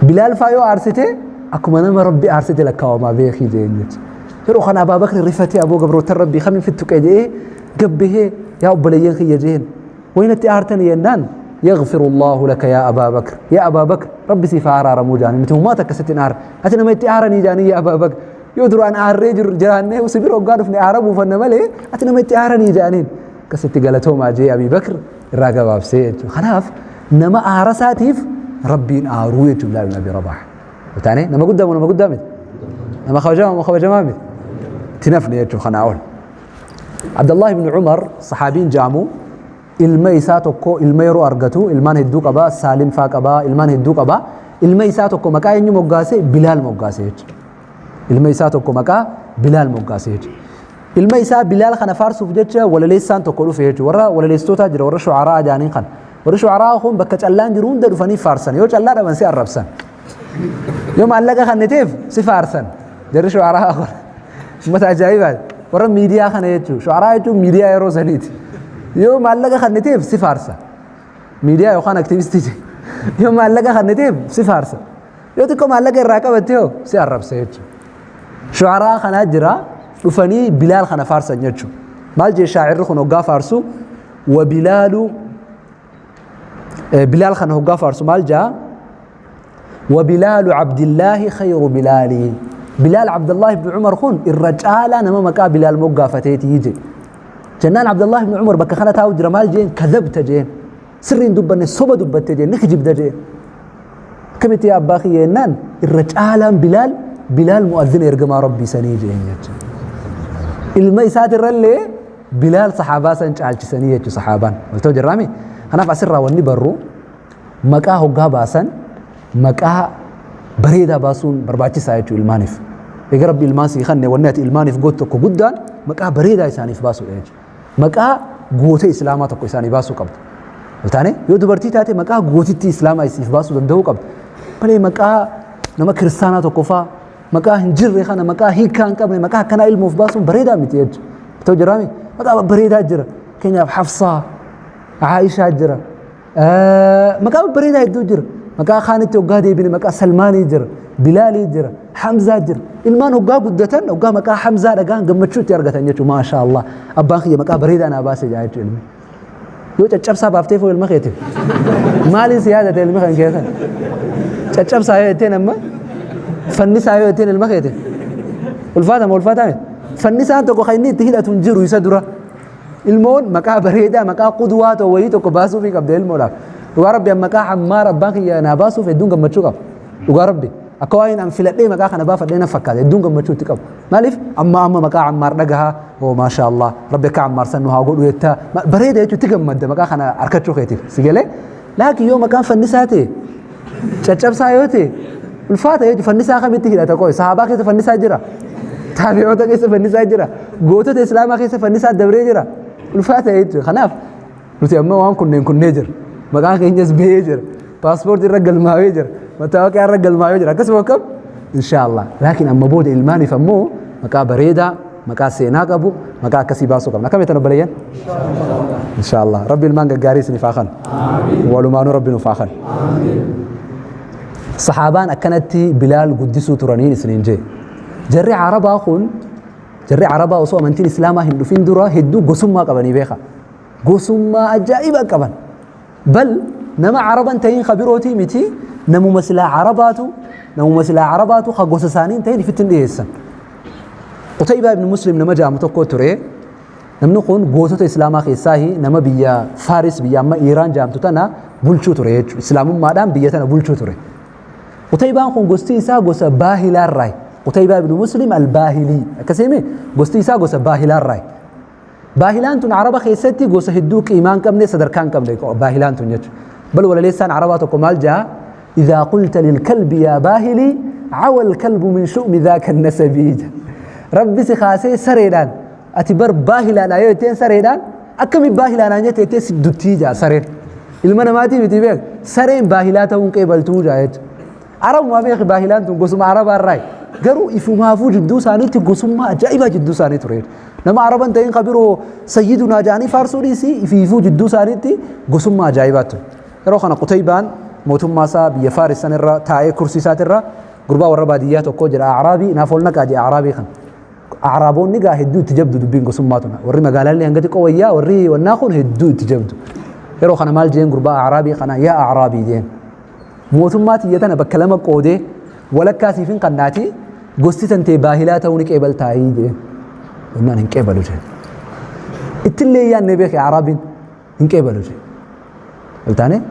Bilaal faa yoo aarsite akkuma nama Rabbi aarsite lakkaawamaa beekii jeen jechuudha. Yeroo kana Abaa Bakr rifatee, aboo gabroota Rabbii kamiin fittuqe jedhee gabbahee, yaa obboleeyyan kiyya jeen, waynatti aartanii jennaan, yaghfiru Allahu laka yaa Abaa Bakr, yaa Abaa Bakr, Rabbi siif haa araaramuu jaanii, nuti humaa takka sitti hin aarre, ati nama itti aaranii jaanii. Yaa Abaa Bakr, yoo duraan aarree jiru jiraannee si bira hoggaa dhufne aara buufanna malee ati nama itti aaranii jaaniin. Akkasitti galatoomaa jee Abii Bakr irraa gabaabsee jechuudha. Kanaaf nama aara isaatiif Rabbiin aaruu jechuudha Bilaal ibn Abi Rabaah. Taane nama guddaa moo nama guddaa miti? Nama kabajamaa moo kabajamaa miti? Itti nafne jechuudha kanaa ol. Abdallah ibn Umar saxaabiin jaamu ilma isaa tokko, ilma yeroo argatu ilmaan hedduu qaba, Saalim faa qaba, ilmaan hedduu qaba. Ilma isaa tokko maqaa eenyu moggaase? Bilaal moggaase jechuudha. Ilma isaa tokko maqaa Bilaal moggaase jechuudha. Ilma isaa Bilaal kana faarsuuf jecha walaleessaan tokko dhufe jechuudha. Warra walaleessitootaa jira, warra shucaraa jaaniin kana. Warri shucaraa kun bakka callaan jiru hunda dhufanii faarsan. Yoo callaa dhaban si arrabsan. Yoo maallaqa kenniteef si faarsan. Jarri shucaraa kun uummata ajaa'ibaati. Warra miidiyaa kana jechuudha. Shucaraa jechuun miidiyaa yeroo saniiti. Yoo maallaqa kenniteef si faarsa. Miidiyaa yookaan aktiivistii. Yoo maallaqa kenniteef si faarsa. Yoo xiqqoo maallaqa irraa qabatte hoo si arrabsa jechuudha. Shucaraa kanaa jira, dhufanii Bilaal kana faarsan jechuudha. Maal jee shaacirri kun hoggaa faarsu? Wa Bilaalu, Bilaal kana hoggaa faarsu maal jaa? Wa Bilaalu Abdillaahi khayru Bilaali. Bilaal Abdullahi ibn Umar kun irra caalaa nama maqaa Bilaal moggaafateetii je. Jennaan Abdullahi ibn Umar bakka kana taa'u jira, maal jeen? Kadhabta jeen. Sirriin dubbanne, soba dubbatte jeen, ni kijibda jeen. Akkamitti yaa abbaa kiyya jennaan, irra caalaan Bilaal, Bilaal mu'azzina ergamaa Rabbii sanii jeen jechuudha. Ilma isaatirrallee Bilaal saxaabaa san caalchisanii jechuudha saxaabaan. Waltoo jirraami? Kanaaf asirraa wanni barru, maqaa hoggaa baasan maqaa bareedaa baasuun barbaachisaa jechuudha ilmaaniif. Egaa Rabbi ilmaan sii kanne, wanni ati ilmaaniif gootu tokko guddaan maqaa bareedaa isaaniif baasuudha jechuudha. Maqaa goota Islaamaa tokko isaanii baasuu qabda. Taane yoo dubartii taate maqaa gootittii Islaamaa isiif baasuu danda'uu qabda. Malee maqaa nama kiristaanaa tokko faa, maqaa hin jirre kana, maqaa hiikaa hin qabne, maqaa akkanaa ilmoof baasuun bareedaa miti jechuudha. Ta'u jiraami maqaa bareedaa jira. Fakkeenyaaf Hafsaa, Aayishaa jira. Maqaa babbareedaa hedduu jira. Maqaa kaanitti hoggaa deebine maqaa Salmaanii jira, Bilaalii jira, Hamzaa jira. Ilmaan hoggaa guddatan hoggaa maqaa Hamzaa dhagaan gammachuu itti argatan jechuudha. Maashaa Allah. Abbaan kiyya maqaa bareedaa naa baase jaa jechuudha ilmi. Yoo caccabsaa baaftee foo ilma keetiif. Maaliin si yaadate ilmi kan keessan? Caccabsaa yoo jetteen amma, fannisaa yoo jetteen ilma keetiif. Ulfaata moo ulfaataa miti? Fannisaan tokko kan inni itti hidhatu hin jiru isa dura. Ilmoon maqaa bareedaa, maqaa qudwaa ta'u wayii tokko baasuufii qabda ilmoodhaaf. Dhugaa Rabbi, an maqaa Ammaar abbaan kiyya naa baasuuf hedduun gammachuu qaba. Dhugaa Rabbi, akka waa'een an filadhee maqaa kana baafadhee na fakkaata, hedduun gammachuu itti qabu. Maaliif amma amma maqaa Ammaar dhagahaa, oo maasha Allah, Rabbi akka Ammaar san nu haa godhu jettaa, bareeda jechuun itti gammadda maqaa kana harkachuu keetiif si galee. Laakiin yoo maqaan fannisaa ta'e, caccabsaa yoo ta'e, ulfaata jechuudha. Fannisaa kamitti hidhata qoy? Sahaabaa keessa fannisaa jira. Taabi'oota keessa fannisaa jira. Gootota Islaamaa keessa fannisaa dabree jira. Ulfaata jechuudha. Kanaaf nuti amma waan kunneen kunnee jira. Maqaan keenyas bahee jira. Paaspoortii irra galmaa'ee jira. Mattaawoqiyaa irra galmaa'ee jira. Akkasuma akkam? Inshaallah. Laakiin amma booda ilmaaniif ammoo maqaa bareedaa, maqaa seenaa qabu, maqaa akkasii baasuu qabna. Akkam jettan obboleeyyan? Inshaallah. Rabbi ilmaan gaggaarii isiniif haa kennu. Walumaanuu Rabbi nuuf haa kennu. Sahaabaan akkanatti Bilaal guddisuu turaniin isiniin jee. Jarri Arabaa kun, jarri Arabaa osoo amantiin Islaamaa hin dhufin dura hedduu gosummaa qabanii beeka. Gosummaa ajaa'ibaa qaban. Bal nama Araban ta'in ka birootii miti, namuma silaa Arabaatu, namuma silaa Arabaatu ka gosa isaanii hin ta'in ifitti hin dhiyeessan. Qutaybaa ibn Muslim nama jedhamu tokko ture. Namni kun gootota Islaamaa keessaahi nama biyya Faaris, biyya amma Iiraan jedhamtu tana bulchuu ture jechuudha. Islaamummaadhaan biyya tana bulchuu ture. Qutaybaan kun gosti isaa gosa Baahilaarraayi. Qutaybaa ibn Muslim al-Baahilii. Akkasii gosti isaa gosa Baahilaarraayi. Baahilaan tun Araba keessatti gosa hedduu qiimaa hin qabne, sadarkaa hin qabne baahilaan tun jechuudha. Bal walaleessaan Arabaa tokko maal jedha? Idhaa qulta lilkalbi yaa baahilii cawa alkalbu min shu'mi dhaaka nasabii jedha. Rabbi si kaasee sareedhaan ati bar baahilaadha yoo jetteen, sareedhaan akkami baahilaadhaan jette jettee si duttii jedha sareen. Ilma namaatii miti beek, sareen baahilaa ta'uun qeebaltuu jedha jechuudha. Arabumaa beeki, baahilaan tun gosuma Arabaarraayi. Garuu ifumaafuu jidduu isaaniitti gosummaa ajaa'ibaa jidduu isaanii ture. Nama Araban ta'in ka biroo sayyidunaa jedhanii faarsuu dhiisii, ifiifuu jidduu isaaniitti gosummaa ajaa'ibaa ture. Yeroo kana Qutaybaan mootummaa isaa biyya Faaris san irra taa'ee kursii isaatirra, gurbaa warra baadiyyaa tokko jira, Acraabii naaf ol naqaa jedhe Acraabii kana. Acraaboonni gaa hedduu itti jabdu dubbiin gosummaa tuna. Warri magaalaallee hanga xiqqoo wayyaa, warri wannaa kun hedduu itti jabdu. Yeroo kana maal jeen gurbaa Acraabii kana? Yaa Acraabii jeen. Mootummaa tiyya tana bakka lama qoodee walakkaa siifin kannaati, gosti tantee baahilaa ta'uu ni qeebaltaayii jeen. Jennaan hin qeebalu jeen. Ittillee yaadne beeke Araabiin hin qeebalu jeen. Waltaane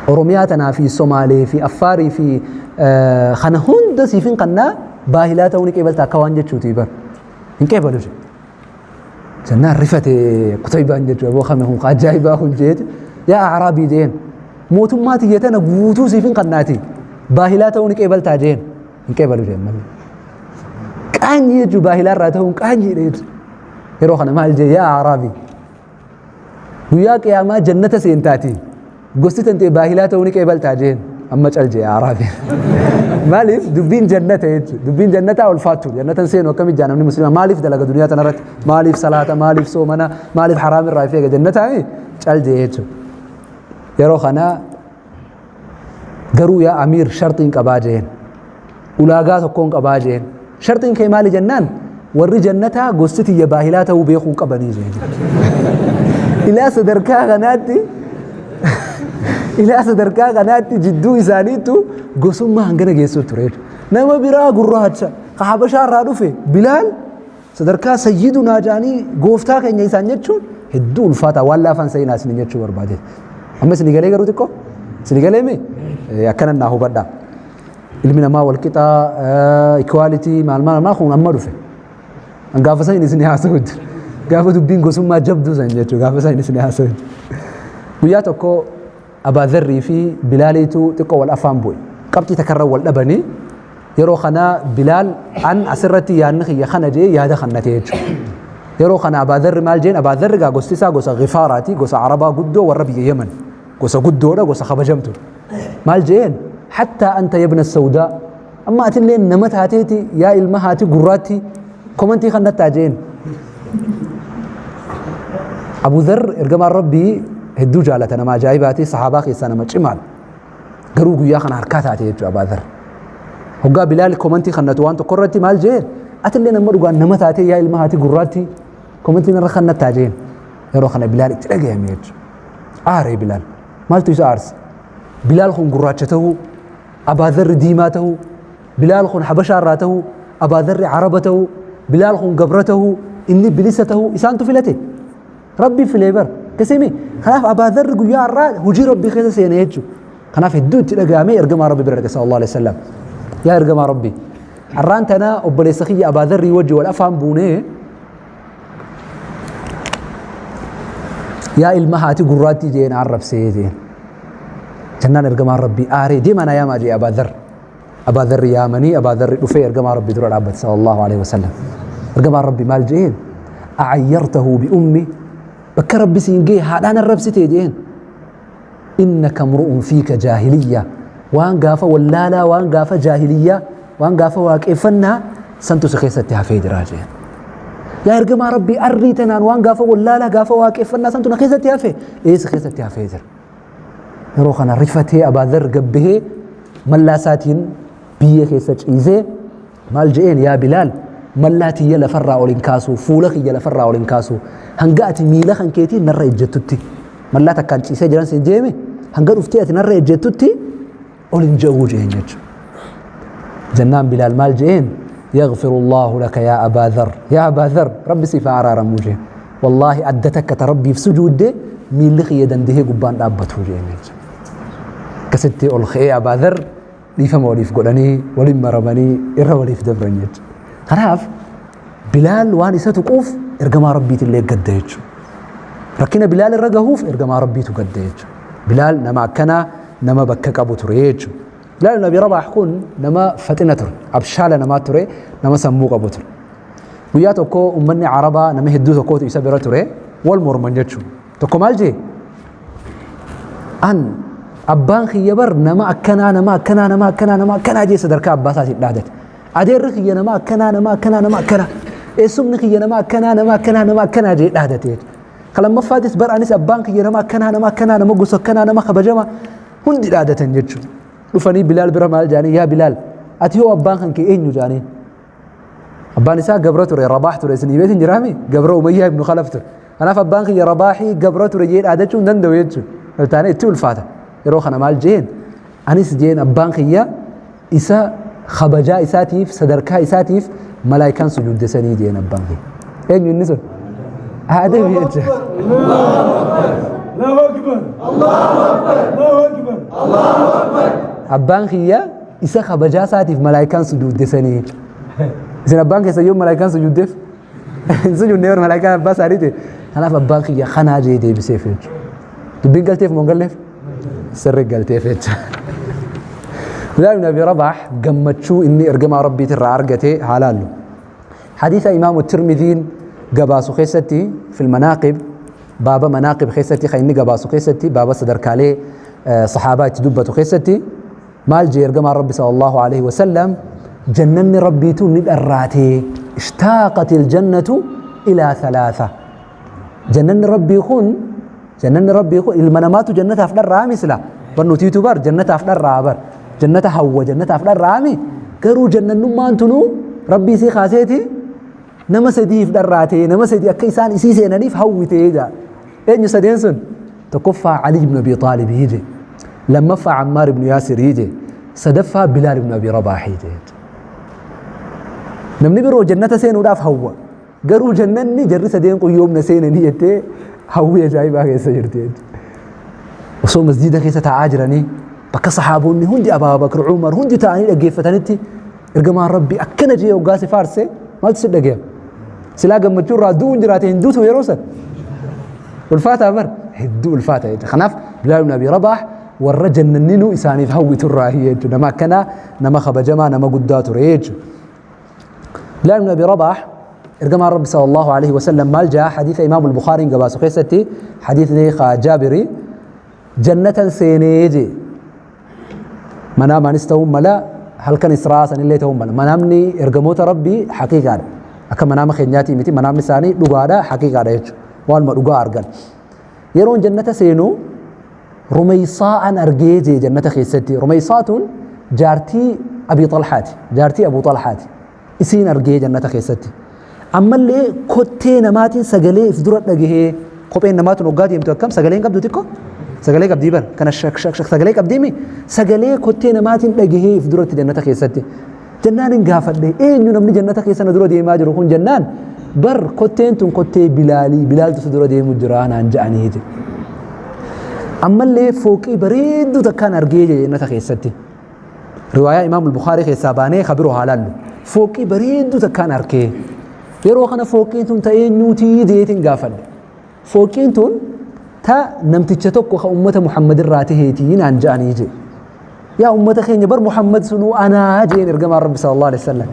Oromiyaa tanaa fi Somaalee fi Affaarii fi kana hunda siifin kannaa, baahilaa ta'uu ni qeebalta akka waan jechuuti bar. Hin qeebalu jeen. Jennaan rifate Qutaybaan jechuudha. Aboo kame kun ajaa'ibaa kun jeeti. Yaa Araabii jeen. Mootummaa tiyya tana guutuu siif hin kannaati. Baahilaa ta'uu ni qeebaltaa jeen. Hin qeebalu jeen malee. Qaanyii jechuun baahilaa irraa ta'uun qaanyiidha jechuudha. Yeroo kana maal jee? Yaa Araabii. Guyyaa qiyaamaa jannata seentaati. Gosti tantee baahilaa ta'uu ni qeebaltaa jeen. Amma cal jee Araabii. Maaliif dubbiin jannata jechuudha. Dubbiin jannataa ulfaattu. Jannatan seenu akkamitti jaa namni musliima maaliif dalaga duniyaa tanarratti? Maaliif salaata? Maaliif soomana? Maaliif haraam irraa if eega? Jannataa cal jee jechuudha. Yeroo kana garuu yaa amiir sharxiin qabaa jeen. Ulaagaa tokkoon qabaa jeen. Sharxiin kee maali jennaan, warri jannataa gosti tiyya baahilaa ta'uu beekuu qabanii jeen. Ilaa sadarkaa kanaatti, ilaa sadarkaa kanaatti jidduu isaaniittu gosummaa hangana geessuu ture. Nama biraa gurraacha ka Habashaa irraa dhufe Bilaal sadarkaa sayyidunaa jedhanii gooftaa keenya isaan jechuun hedduu ulfaataa, waan laafaan sa'inaa isin jechuu barbaade. Amma isin galee garuu xiqqoo isin galee mee akkana naa hubadhaa. Ilmi namaa walqixaa, equality maal maal maal kun amma dhufe. Gaafa san isin haasa'u jira. Gaafa dubbiin gosummaa jabduu san jechuudha. Gaafa san isin haasa'u jira. Guyyaa tokko Abaa Dharrii fi Bilaaliitu xiqqoo wal afaan bu'e. Qabxii takkarra wal dhabanii, yeroo kana Bilaal an asirratti yaadni kiyya kana jee yaada kannate jechuudha. Yeroo kana Abaa Dharri maal jeen? Abaa Dharri gaa gosti isaa gosa Gifaaraati, gosa Arabaa guddoo warra biyya Yemen. Gosa guddoodha, gosa kabajamtu. Maal jeen? Hattaa anta yabna sawdaa. Amma atillee nama taateeti yaa ilma haati gurraatti komantii kan nattaa jeen. Abu Dharr ergamaan Rabbii hedduu jaalata, nama ajaa'ibaati, sahaabaa keessaa nama cimaadha. Garuu guyyaa kana harkaa taate jechuudha Abaa Dharr. Hoggaa Bilaal komantii kannatu waan tokko irratti maal jeen? Atillee nama dhugaan nama taatee yaa ilma haati gurraatti komantii narra kan nattaa jeen. Yeroo kana Bilaal itti dhagayame jechuudha. Aaree Bilaal. Maaltu isa aarse? Bilaal kun gurraacha ta'uu, Abaa Dharri diimaa ta'uu, Bilaal kun Habashaa irraa ta'uu, Abaa Dharri Araba ta'uu, Bilaal kun gabra ta'uu, inni bilisa ta'uu isaantu filate. Rabbi filee bar. Kasimi kanaaf Abaa Dharri guyyaa har'aa hojii Rabbii keessa seene jechuudha. Kanaaf hedduu itti dhaga'amee ergamaa Rabbi bira dhaqe sallallahu alaihi wasallam. Yaa ergamaa Rabbi, har'aan tana obboleessa kiyya Abaa Dharrii wajji wal afaan buunee. Yaa ilma haati gurraattii jeen arrabsee jeen. Jennaan ergamaan Rabbii aaree deemaa na yaamaa jee Abaa Dharr. Abaa Dharri yaamanii Abaa Dharri dhufee ergamaa Rabbii dura dhaabbate sallallahu alaihi wasallam. Ergamaan Rabbii maal jeen? Acayyartahu bi ummi bakka Rabbi siin ga'e haadhaan arrabsitee jeen. Innaka mru'un fiika jaahiliyya waan gaafa wallaalaa waan gaafa jaahiliyyaa waan gaafa waaqeffannaa santu si keessatti hafee jira jeen. Yaa ergamaa Rabbii arrii tanaan waan gaafa wallaalaa gaafa waaqeffannaa santu na keessatti hafe ee si keessatti hafee jira. Yeroo kana rifatee Abaa Dharr gabbahee mallaa isaatiin biyyee keessa ciisee maal je'een yaa Bilaal mallaa tiyya lafarraa ol hin kaasu fuula kiyya lafarraa ol hin kaasu hanga ati miila kan keetiin narra ejjettutti mallaa takkaan ciisee jiran siin jeeme hanga dhuftee ati narra ejjettutti ol hin je'uu je'een jechuudha. Jennaan Bilaal maal je'een يغفر الله لك يا أبا ذر يا أبا ذر ربي سيف أرارمو جين والله أدتك تربي في سجود ميل خي دنده قبان دابته جين كستي أول خي أبا ذر dhiifama waliif godhanii waliin maramanii irra waliif dabran jechuudha. Kanaaf Bilaal waan isa tuquuf ergamaa Rabbiitillee gadda jechuudha. Rakkina Bilaal irra gahuuf ergamaa Rabbiitu gadda jechuudha. Bilaal nama akkanaa nama bakka qabu ture jechuudha. Bilaal ibn Abi Rabaah kun nama faxina ture, abshaala namaa ture, nama sammuu qabu ture. Guyyaa tokko uummanni Arabaa nama hedduu tokkootu isa bira ture wal morman jechuudha. Tokko maal jee? An abbaan kiyya bar nama akkanaa nama akkanaa nama akkanaa nama akkanaa jee sadarkaa abbaa isaatiin dhaadate. Adeerri kiyya nama akkanaa nama akkanaa nama akkanaa. Eessumni kiyya nama akkanaa nama akkanaa nama akkanaa jee dhaadate. Ka lammaffaatis bar anis abbaan kiyya nama akkanaa nama akkanaa nama gosa akkanaa nama kabajama hundi dhaadatan jechuudha. Dhufanii Bilaal bira maal jaanii yaa Bilaal ati hoo abbaan kan kee eenyu jaaniin. Abbaan isaa gabra ture Rabaah ture isin himeetiin jiraami gabra Umayyaa ibnu Khalaf ture. Kanaaf abbaan kiyya Rabaahii gabra ture jee dhaadachuu hin danda'u jechuudha. Taane itti ulfaata. Yeroo kana maal jeen anis jeen abbaan kiyya isa kabajaa isaatiif sadarkaa isaatiif malaayikaan sujuudde sanii jeen abbaan kiyya. Eenyu inni sun? Aadami jechuudha. Allahu Akbar. Allahu Akbar. Allahu Akbar. Abbaan kiyya isa kabajaa isaatiif malaayikaan sujuudde sanii. Isin abbaan keessa yoo malaayikaan sujuuddeef hin sujuudne yoo malaayikaan abbaa isaaniiti. Kanaaf abbaan kiyya kanaa jee deebiseef jechuudha. Dubbiin galteef moo hin galleef? Sirri galteef jechuudha. Bilaal ibn Abi Rabaah gammachuu inni ergamaa Rabbiitirraa argate haa laallu. Hadiisa Imaamu Tirmidhiin gabaasu keessatti fil manaaqib baaba manaaqib keessatti kan inni gabaasu keessatti baaba sadarkaalee sahaabaa itti dubbatu keessatti maal jee ergamaan Rabbi sallallahu alaihi wasallam jannanni Rabbiitu ni dharraatee ishtaaqatil jannatu ilaa thalaatha jannanni Rabbii kun jannanni Rabbii kun ilma namaatu jannataaf dharraami sila bar nutiitu bar jannataaf dharraa bar jannata hawwa jannataaf dharraami garuu jannannummaan tunuu Rabbii isii kaaseeti nama sadiif dharraatee nama sadii akka isaan isii seenaniif hawwitee jaa eenyu sadeen sun tokkoffaa Ali ibn Abi Xaalib je lammaffaa Ammaar ibn Yaasir je sadaffaa Bilaal ibn Abi Rabaah je namni biroo jannata seenuudhaaf hawwa garuu jannanni jarri sadeen kun yoomna seenanii jettee hawwii ajaa'ibaa keessa jirti jechuudha. Osoo masjiida keessa taa'aa jiranii bakka sahaabonni hundi Abaa Bakr Umar hundi taa'anii dhaggeeffatanitti ergamaan Rabbii akkana jee hoggaa si faarse maaltu si dhagayama? Silaa gammachuu irraa du'uun jiraate hin duutu yeroo san. Ulfaataa bar hedduu ulfaata jechuudha. Kanaaf Bilaal ibn Abi Rabaah warra jannanninuu isaaniif hawwitu irraa jechuudha. Nama akkanaa nama kabajamaa nama guddaa ture jechuudha. Bilaal ibn Abi Rabaah ergamaan Rabbi sallallahu alaihi wasallam maal jaa hadiisa Imaam Al-Bukhaariin gabaasu keessatti hadiisni Jaabiri jannatan seenee jee manaamaanis ta'uu mala halkan Israa sanillee ta'uu mala manaamni ergamoota Rabbii haqiiqaadha akka manaama keenyaatii miti manaamni isaanii dhugaadha haqiiqaadha jechuudha waanuma dhugaa argan yeroon jannata seenu Rumeysaa'an argee jee jannata keessatti Rumeysaatuun jaartii Abii Xalhaati jaartii Abuu Xalhaati isiin argee jannata keessatti ammallee kottee namaatiin sagalee if dura dhagahee kopheen namaatuun hoggaa deemtu akkam sagalee hin qabdu xiqqoo sagalee qabdii bar kana shak shak shak sagalee qabdii mi sagalee kottee namaatiin dhagahee if duratti jannata keessatti jennaan hin gaafadhe eenyu namni jannata keessa na dura deemaa jiru kun jennaan bar kotteen tun kottee bilaalii bilaaltu si dura deemu jira naan ja'anii jedhe ammallee fooqii bareedduu takkaan argee jannata keessatti Riwaayaa Imaam Bukhaarii keessaa baanee ka biroo haa laallu. Fooqii bareedduu takkaan arkee. Yeroo kana fooqiin tun ta eenyuutii jeetiin gaafadhe. Fooqiin tun Ta namticha tokko ka ummata Muhammad irraa taheetii naan ja'anii jee. Yaa ummata keenya bar Muhammad sunuu anaa jeen ergamaan Rabbi sallallahu alaihi wasallam.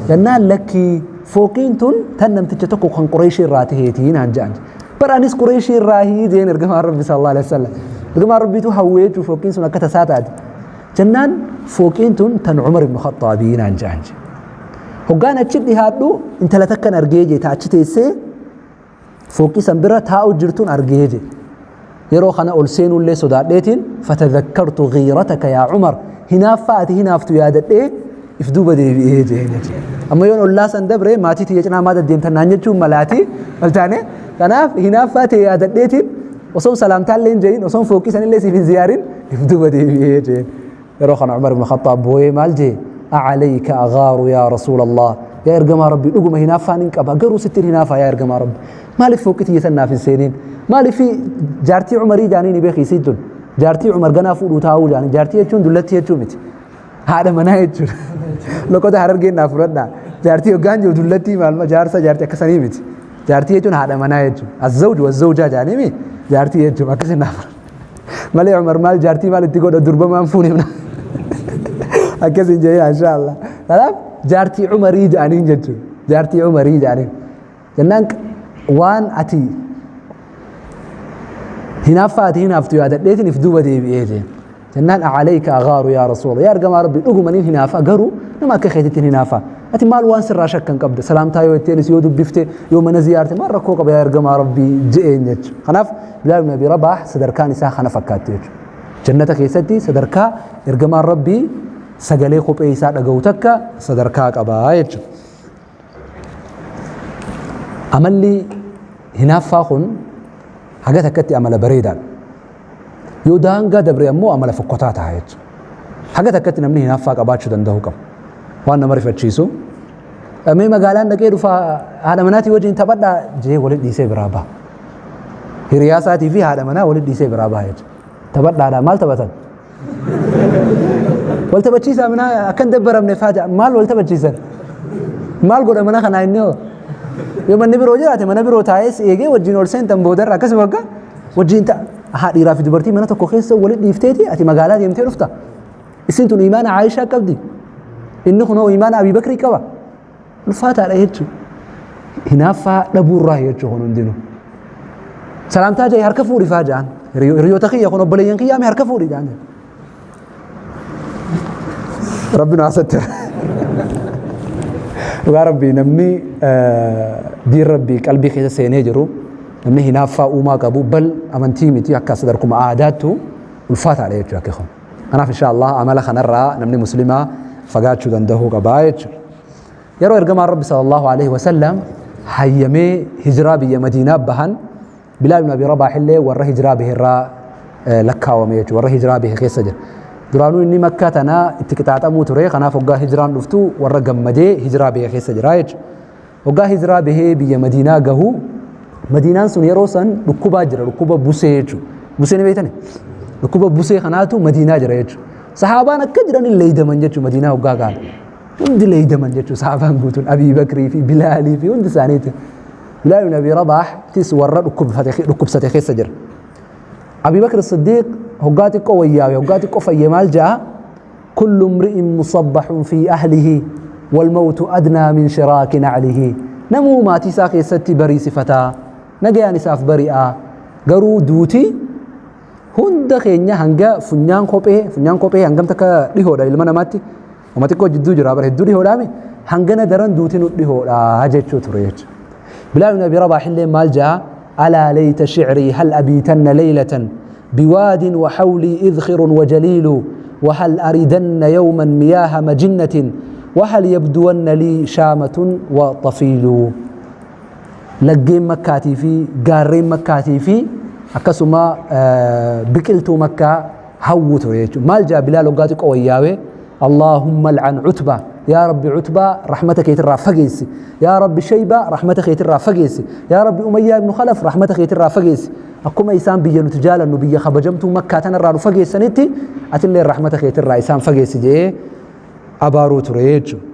Jennaan lakkii fooqiin tun tan namticha tokko kan Qureeshii irraa taheetii naan ja'an. Bar anis Qureeshii irraa hii jeen ergamaan Rabbi sallallahu alaihi wasallam. Ergamaan Rabbiitu hawwee jechuu fooqiin sun akka tasaa taate. Jennaan fooqiin tun tan Umar ibn Khaxaabii naan ja'an. Hoggaan achi dhihaadhu intala takkan argee jee ta achi teessee fooqii san bira taa'u jirtuun argee jedhe. Yeroo kana ol seenuullee sodaadheetiin fatadhakkartu ghiirataka yaa Umar hinaaffaa ati hinaaftu yaadadhee if duuba deebi'ee jeen jechuudha. Amma yoon ollaa san dabre maatii tiyya cinaa maa deddeemtan naan jechuun malaati ol taane kanaaf hinaaffaa ta'e yaadadheetiin osoon salaamtaallee hin jedhin osoon fooqii sanillee siif hin ziyaarin if duuba deebi'ee jeen. Yeroo kana Umar ibn Khaxaab booyee maal jee? Acalayka aghaaru yaa Rasuulallah. Yaa ergamaa Rabbii dhuguma hinaaffaan hin qaba garuu sittiin hinaafaa yaa ergamaa Rabbi. Maaliif fooqii tiyya san naaf hin seeniin? Maaliif jaartii Umarii jaanii ni beeki isiin tun? Jaartii Umar ganaa fuudhuu taa'uu jaanii. Jaartii jechuun dullattii jechuu miti. Haadha manaa jechuudha. Loqota harargeen naaf fudhadhaa. Jaartii hoggaan jiru dullattii maalma jaarsa jaartii akkasanii miti. Jaartii jechuun haadha manaa jechuudha. Azzawju wazzawjaa jaanii mi? Jaartii jechuun akkasii naaf fudhadhaa. Malee Umar maal jaartii maal itti godha durba maan fuune akkas hin jedhin insha Allah. Kanaaf jaartii Umarii jedhaniin jechuudha. Jaartii Umarii jedhaniin. Jennaan waan ati hinaaffaa ati hinaaftu yaadadheetiin if duuba deebi'ee jeen. Jennaan acalayka agaaru yaa rasuula yaa ergamaa rabbi dhugumaniin hinaafa garuu nama akka keetitti hin hinaafa. Ati maal waan sirraa shakkan qabda salaamtaa yoo itteenis yoo dubbifte yoo mana ziyaarte maal rakkoo qaba yaa ergamaa rabbii je'een jechuudha. Kanaaf Bilaal ibn Abi Rabaah sadarkaan isaa kana fakkaatti jechuudha. Jannata keessatti sadarkaa ergamaan rabbii sagalee kophee isaa dhaga'u takka sadarkaa qaba jechuudha. Amalli hinaaffaa kun haga takkatti amala bareedaadha. Yoo daangaa dabre ammoo amala fokkotaa ta'a jechuudha. Haga takkatti namni hinaaffaa qabaachuu danda'u qaba. Waan nama rifachiisu. Mee magaalaan dhaqee dhufa haadha manaatii wajjin taphadhaa jee walitti dhiisee biraa baha. Hiriyaa isaatii fi haadha manaa walitti dhiisee biraa baha jechuudha. Taphadhaadhaa maal taphatan? Wal taphachiisaa minaa akka hin dabbaramne faa maal wal taphachiisan? Maal godha mana kanaa inni hoo? Yoo manni biroo jiraate mana biroo taa'ee si eegee wajjin ol seentan boodarra akkasuma akka wajjin ta'a. Haa dhiiraa fi dubartii mana tokko keessa walitti dhiifteeti ati magaalaa deemtee dhufta. Isin tun imaana Aayishaa qabdi. Inni kunoo imaana Abii Bakrii qaba. Ulfaataadha jechuudha. Hinaaffaa dhabuurraa jechuudha kun hundinuu. Salaamtaa jee harka fuudhi faa ja'an. Hiriyoota kiyya kun obboleeyyan kiyyaa mee harka fuudhi ja'an. Rabbi nu haasatti. Dhugaa Rabbii namni diin Rabbii qalbii keessa seenee jiru namni hinaaffaa uumaa qabu bal amantii miti akka sadarkuma aadaattu ulfaataadha jechuudha akka kun. Kanaaf insha Allah amala kanarraa namni muslimaa fagaachuu danda'uu qabaa jechuudha. Yeroo ergamaan Rabbi sallallahu alaihi wasallam hayyamee hijiraa biyya Madiinaa bahan Bilaal ibn Abi Rabaah illee warra hijiraa bahe irraa lakkaawame jechuudha. Warra hijiraa bahe keessa jira. Duraanuu inni Makkaa tana itti qixaaxamuu ture. Kanaaf hoggaa hijiraan dhuftu warra gammadee hijiraa bahe keessa jira jechuudha. Hoggaa hijiraa bahee biyya Madiinaa gahu Madiinaan sun yeroo san dhukkubaa jira. Dhukkuba busee jechuudha. Busee ni beektani? Dhukkuba busee kanaatu Madiinaa jira jechuudha. Sahaabaan akka jiran leeydaman jechuudha Madiinaa hoggaa gahan. Hundi leeydaman jechuudha sahaabaan guutuun Abii Bakrii fi Bilaalii fi hundi isaaniiti. Bilaal ibn Abi Rabaah tis warra dhukkubsate keessa jira. Abii Bakr Siddiiq hoggaa xiqqoo wayyaawe hoggaa xiqqoo fayye maal ja'a? Kullu imri'in musabbahun fi ahlihi wal mawtu adnaa min shiraaki na'lihi. Namuu maatii isaa keessatti bariisifataa nagayaan isaaf bari'aa garuu duuti hunda keenya hanga funyaan kophee funyaan kophee hangam takka dhihoodha ilma namaatti Uma xiqqoo jidduu jira bara hedduu dhihoodhaami hangana daran duuti nu dhihoodha jechuu ture jechuudha. Bilaal ibn Abi Rabaah illee maal ja'a alaa layta shi'rii hal abiitanna laylatan biwaadin wa hawlii idkhirun wa jaliilu wa hal aridanna yawman miyaaha majinnatin wa hal yabduwanna lii shaamatun wa tafiilu. Laggeen makkaatii fi gaarreen makkaatii fi akkasuma biqiltuu makkaa hawwu ture jechuudha. Maal jaa Bilaal hoggaa xiqqoo wayyaawee Allaahumma al'an Utbaa yaa Rabbi Utbaa rahmata keetirraa fageessi yaa Rabbi Shaybaa rahmata keetirraa fageessi yaa Rabbi Umayyaa ibnu Khalaf rahmata keetirraa fageessi akkuma isaan biyya nuti jaalannu biyya kabajamtuu makkaa tanarraa nu fageessanitti atillee rahmata keetirraa isaan fageessi jedhee abaaruu ture jechuudha.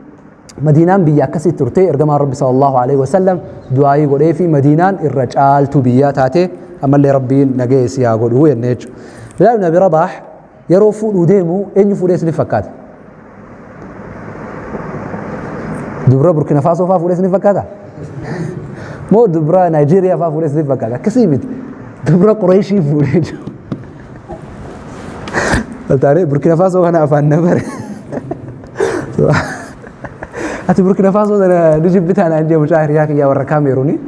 Madiinaan biyya akkasii turte. Ergamaan Rabbi sallallahu alaihi wasallam du'aayii godhee fi Madiinaan irra caaltuu biyyaa taate. Ammallee Rabbiin nagaya isii haa godhu jenne jechuudha. Bilaal ibn Abi Rabaah yeroo fuudhuu deemu eenyu fuudhee isiniif fakkaata? Dubra Burkina Faasoo fa'aa fuudhee isiniif fakkaata? Moo dubra Naayijeeriyaa fa'aa fuudhee isiniif fakkaata? Akkasii miti. Dubra Qureeshii fuudhee jiru. Taanee Burkina Faasoo kana afaan na bare. Ati Burkina Faasoo sana ni jibbitaa naan jee mucaa hiriyaa kiyyaa warra Kaameeruuni.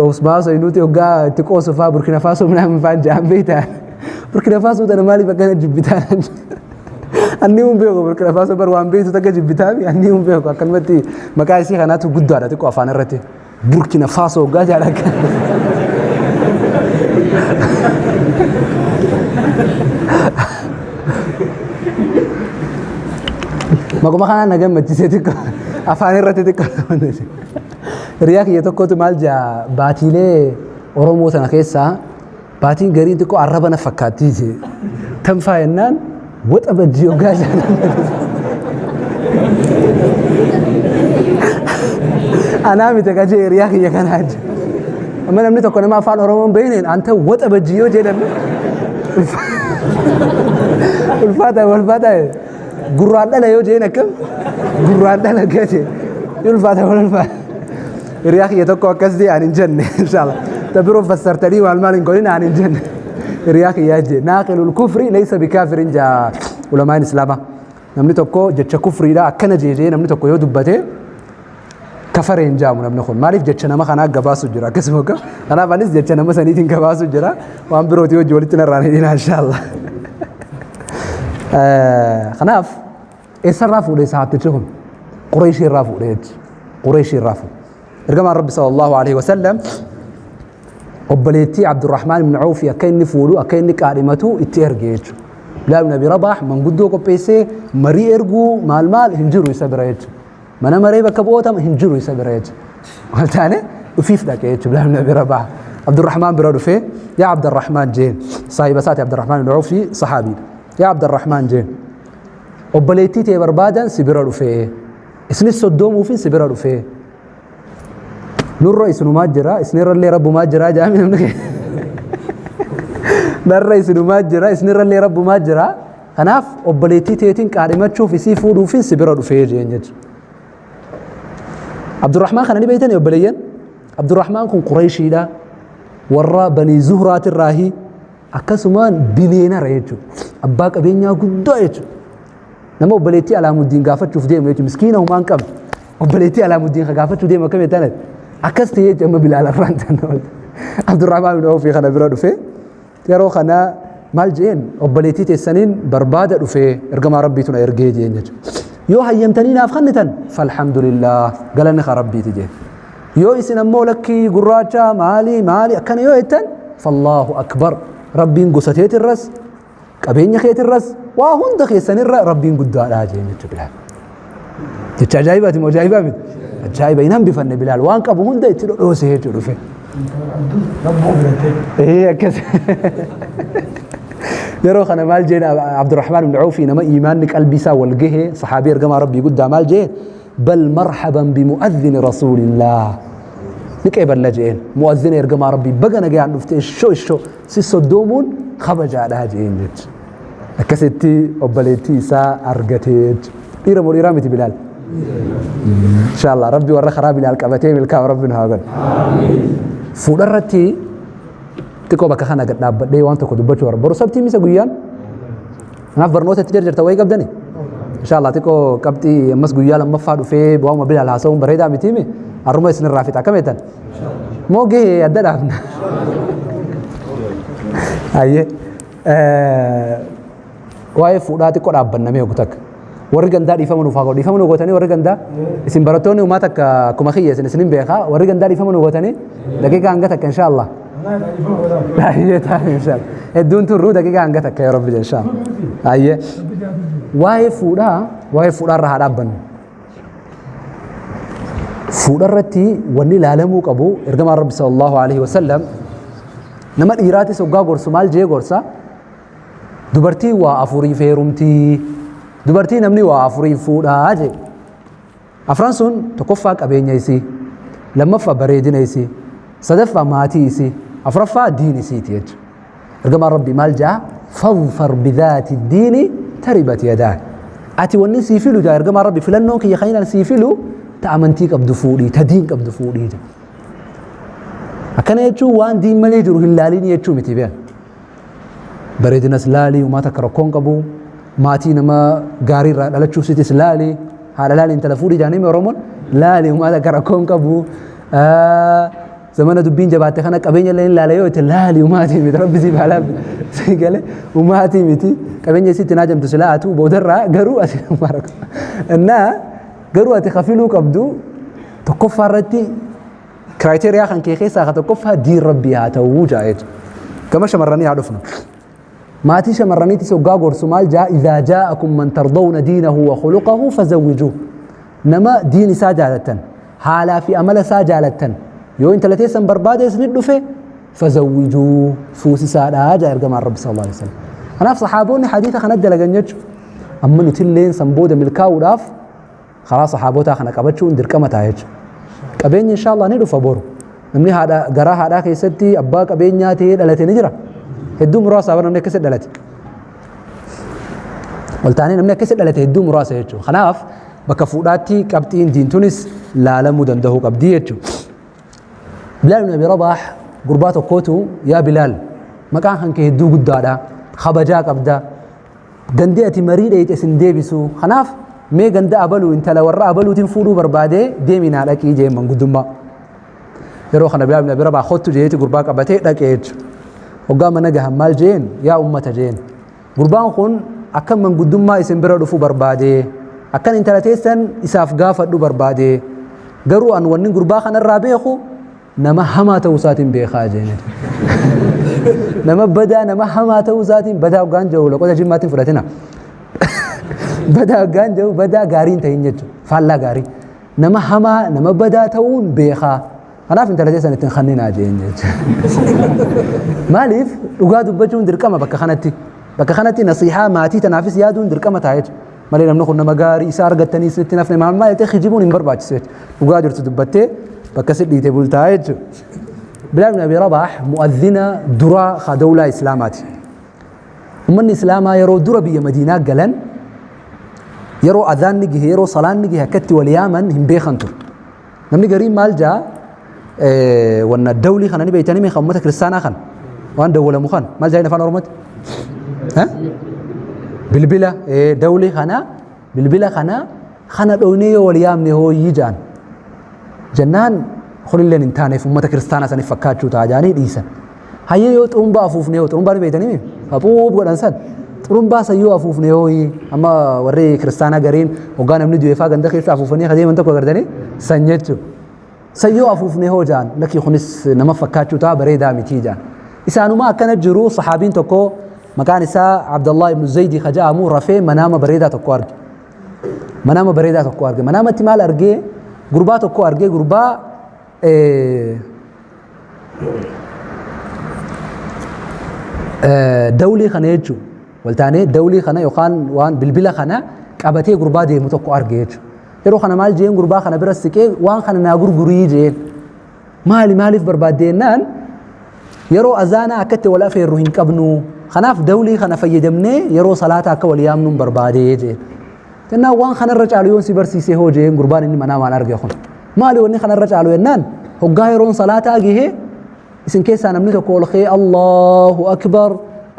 Osbaaso nuti hoggaa itti qoosu fa'aa Burkina Faasoo minaamin fa'aan ja'an beektaa. Burkina Faasoo tana maaliif akkana jibbitaa naan jee. Anni hin beeku Burkina Faasoo bar waan beektu takka jibbitaa mi anni hin beeku akkanumatti maqaa isii kanaatu guddaadha xiqqoo afaan irratti. Burkina Faasoo hoggaa jaala akka. Maquma kanaan na gammachiisee xiqqoo afaan irratti xiqqoo. Hiriyaa kiyya tokkotu maal jaa baatiilee Oromoo tana keessaa baatiin gariin xiqqoo arraba na fakkaattii jee. Tan faayennaan waxa bajjii hoggaa jaan. Anaa miti ka jee hiriyaa kiyya kanaa jee. Amma namni tokko nama afaan Oromoo hin beekneen anta waxa bajjii yoo jedhan ulfaata ulfaata gurraan dhala yoo jeen akkam gurraan dhala gate ulfaata ulfaata. Hiriyaa kiyya tokko akkas jee ani hin jenne inshallah. Ta biroo fassartanii maal maal hin godhin ani hin jenne. Hiriyaa kiyyaa jee naaqilul kufri laysa bikaafirin jaa ulamaan islaamaa. Namni tokko jecha kufriidha akkana jee jee namni tokko yoo dubbate kafare hin jaamu namni kun. Maaliif jecha nama kanaa gabaasu jira akkasuma akka kanaaf anis jecha nama saniitiin gabaasu jira waan birootii hojii walitti narraan hidhina inshallah. Kanaaf eessarraa fuudhee sahaabtichi kun? Qureeshii irraa fuudhee jechuudha. Qureeshii irraa fuudhe. Ergamaan Rabbi sallallahu alaihi wasallam obboleettii Abdurrahmaan ibn Awfi akka inni fuudhu akka inni qaadhimatu itti erge jechuudha. Bilaal ibn Abi Rabaah manguddoo qopheessee marii erguu maal maal hin jiru isa bira jechuudha. Mana maree bakka bu'oota hin jiru isa bira jechuudha. Wal taane ufiif dhaqe jechuudha Bilaal ibn Abi Rabaah. Abdurrahmaan bira dhufee yaa Abdurrahmaan jeen saahiba isaati Abdurrahmaan ibn Awfi sahaabiidha. Yaa Abdurrahmaan jeen obboleettii tee barbaadan si bira dhufee isinis soddoomuufin si bira dhufee nurra isinumaa jira isinirrallee rabbumaa jira jaami namni kee narra isinumaa jira isinirrallee rabbumaa jira kanaaf obboleettii teetiin qaadhimachuuf isii fuudhuufin si bira dhufee jeen jechuudha. Abdurrahmaan kana ni beeytanii obboleeyyan Abdurrahmaan kun Qureeshiidha warra Banii Zuhraatirraahi Akkasumaan bileenara jechuudha. Abbaa qabeenyaa guddaa jechuudha. Nama obboleettii Alaamuddiin gaafachuuf deemu jechuudha. Miskiina humaan qabne. Obboleettii Alaamuddiin ka gaafachuu deemu akkam jettan akkas ta'ee jechuudha amma Bilaal arraan tan Abdurrahmaan bin Awfii kana bira dhufe yeroo kana maal jeen obboleettii teessaniin barbaada dhufee ergamaa Rabbiitu na ergee jeen jechuudha. Yoo hayyamtanii naaf kennitan falhamdulillah galanni kan Rabbiiti jeen. Yoo isin ammoo lakkii gurraacha maali maali akkana yoo jettan fallaahu akbar Rabbiin gosa teetirras qabeenya keetirras waa hunda keessanirra Rabbiin guddaadha jeen jechuudha Bilaal. Jecha ajaa'ibaati moo ajaa'ibaa miti? Ajaa'iba hin hambifanne Bilaal waan qabu hunda itti dhodhoose jechuudha dhufe. Rabbuu filattee. Ee akkas. Yeroo kana maal jeen Abdurrahmaan ibn Awfi nama iimaanni qalbii isaa wal gahe saxaabii ergamaa Rabbii guddaa maal jeen Bal marhaban bimu'adhini rasuulillaah. Ni qeeballa je'een. Mu'adhina ergamaa Rabbii baga nagayaan dhufte ishoo ishoo si soddoomuun kabajaadha je'een jecha. Akkasitti obboleettii isaa argatee jecha. Dhiira moo dhiiraa miti Bilaal? Inshallah Rabbi warra karaa Bilaal qabatee milkaa'u Rabbi nu haa godhu. Fuudharratti xiqqoo bakka kana gad dhaabbadhee waan tokko dubbachuu barbaada. Boru sabtii misa guyyaan. Kanaaf barnoota itti jarjarta wayii qabdani. Inshallah xiqqoo qabxii ammas guyyaa lammaffaa dhufee waanuma bilaal haasa'uun bareedaa mitiimi. Har'uma isin irraa fixa akkam jettan? Moo gahee adda dhaabna? Hayyee. Waa'ee fuudhaa xiqqoo dhaabbannamee ogu takka. Warri gandaa dhiifama nuuf haa godhu. Dhiifama nu gootanii warri gandaa isin barattoonni uumaa takka akkuma kiyya isin isinin beekaa warri gandaa dhiifama nu gootanii daqiiqaa hanga takka inshallah. Hayyee taa'e inshallah. Hedduun turruu daqiiqaa hanga takka yoo rabbi jedhe inshallah. Hayyee. Waa'ee fuudhaa waa'ee fuudhaa irra haa dhaabbannu. Fuudha irratti wanni ilaalamuu qabu ergamaan rabbi sallallahu alaihi wasallam nama dhiiraatis hoggaa gorsu maal jee gorsa dubartii waa afuriif heerumtii. Dubartii namni waa afuriin fuudhaa jee. Afran sun tokkoffaa qabeenya isii, lammaffaa bareedina isii, sadaffaa maatii isii, afraffaa diin isiiti jechuudha. Ergamaan Rabbii maal jaa? Fadfar bidhaati diini taribat yadaa. Ati wanni sii filu jaa ergamaan Rabbii filannoon kiyya kan inni sii filu ta amantii qabdu fuudhii, ta diin qabdu fuudhii jaa. Akkana jechuun waan diin malee jiru hin laalin jechuu miti beekan. Bareedinas laali, uumaa takka rakkoon qabu, maatii nama gaarii irraa dhalachuu sitis laali, haadha laali intala fuudhii jaanii Oromoon laali uumaa takka rakkoon qabu. Zamana dubbiin jabaatte kana qabeenya illee hin laala yoo itti laali umaatii miti rabbi siif haa laaffisu. Si gale umaatii miti qabeenya isitti naa jamtu silaa atuu boodarraa garuu ati uumaa rakkoo. Innaa garuu ati kafiluu qabdu tokkoffaa irratti Criteria kan kee keessaa ka tokkoffaa diin rabbii haa ta'uu jaa jechuudha. Gama shamarranii haa dhufnu. Maatii shamarraniitis hoggaa gorsu maal jaa idhaa jaa'akum man tardawna diinahu wa khuluqahu fazawwijuu. Nama diin isaa jaalattan haalaa fi amala isaa jaalattan yoo intala teessan barbaade isin dhufe fazawwijuu fuusisaadha jaa ergamaan rabbi sallallahu alaihi wasallam. Kanaaf saxaaboonni hadiisa kana dalagan jechuudha. Amma nutilleen san booda milkaa'uudhaaf Karaa sahaabotaa kana qabachuun dirqama ta'a jechuudha. Qabeenyi inshaallah ni dhufa boru. Namni haadha garaa haadhaa keessatti abbaa qabeenyaa ta'ee dhalate ni jira. Hedduu muraasa namni akkasitti dhalate. Waltaanee namni akkasitti dhalate hedduu muraasa jechuudha. Kanaaf bakka fuudhaatti qabxiin diintunis laalamuu danda'uu qabdi jechuudha. Bilaal ibn Abi Rabaah gurbaa tokkootu yaa Bilaal maqaan kan kee hedduu guddaadha kabajaa qabda Gandi ati marii dheeyxe sin deebisu. Kanaaf mee ganda abaluu intala warra abaluutiin fuudhuu barbaadee deemi naa dhaqii jeen manguddummaa. Yeroo kana Bilaal ibn Abi Rabaah kottu jeeti gurbaa qabatee dhaqee jechuudha. Hoggaa mana gahan maal jeen yaa ummata jeen. Gurbaan kun akka manguddummaa isin bira dhufu barbaadee akkan intala teessan isaaf gaafadhu barbaadee garuu an wanni gurbaa kanarraa beeku nama hamaa ta'uu isaatiin beekaa jeen. Nama badaa nama hamaa ta'uu isaatiin badaa hoggaan jiru loqoda jimmaatiin fudhatina. Badaa hoggaan jiru badaa gaarii hin ta'in jechuudha. Faallaa gaarii. Nama hamaa nama badaa ta'uun beekaa. Kanaaf intala teessan ittiin kanninaa jeen jechuudha. Maaliif dhugaa dubbachuun dirqama bakka kanatti. Bakka kanatti nasiihaa maatii tanaafis yaaduun dirqama ta'a jechuudha. Malee namni kun nama gaarii isaa argattanii isinitti nafne maal maal jettee kijibuun hin barbaachisu jechuudha. Dhugaa jirtu dubbattee bakka si dhiite bultaa jechuudha. Bilaal bin Abi Rabaah mu'adhina duraa ka dawlaa Islaamaati. Uummanni Islaamaa yeroo dura biyya Madiinaa galan yeroo adhaanni gahe yeroo salaanni gahe akkatti wal yaaman hin beekan ture. Namni gariin maal jaa wanna dawlii kana ni beektanii mee kan uummata kiristaanaa kan waan dawwalamu kan maal jaa afaan Oromootti? Bilbila dawlii kana bilbila kana kana dhoynee yoo wal yaamne hooyyii jaan jennaan kunilleen hin taaneef uummata kiristaanaa saniif fakkaachuu ta'a jaanii dhiisan. Hayyee yoo xurumbaa afuufne yoo xurumbaa ni beektanii mi? Hafuuf godhan san. Xurumbaa san yoo afuufne yoo amma warri kiristaanaa gariin hoggaa namni du'e faa ganda keessa afuufanii adeeman tokko agartanii san jechuudha. San yoo afuufne hoo jaan lakkii kunis nama fakkaachuu ta'a bareedaa mitii jaan. Isaanuma akkana jiru saxaabiin tokko maqaan isaa Abdallah ibn Zaydi ka ja'amu rafee manaama bareedaa tokko arge. Manaama bareedaa tokko arge. Manaamatti maal argee? Gurbaa tokko argee gurbaa dawlii kana jechuun waltaanee dawlii kana yookaan waan bilbila kana qabatee gurbaa deemu tokko arge jechuudha. Yeroo kana maal jeen gurbaa kana bira siqee waan kana naa gurgurii jeen. Maali maaliif barbaadde jennaan yeroo azaanaa akka itti wal afeerru hin qabnu. Kanaaf dawlii kana fayyadamnee yeroo salaata akka wal yaamnu hin barbaade jeen. Jennaan waan kanarra caalu yoon si barsiisee hoo jeen gurbaan inni manaa waan arge kun. Maali wanni kanarra caalu jennaan hoggaa yeroon salaataa gahee isin keessaa namni tokko ol ka'ee Allahu akbar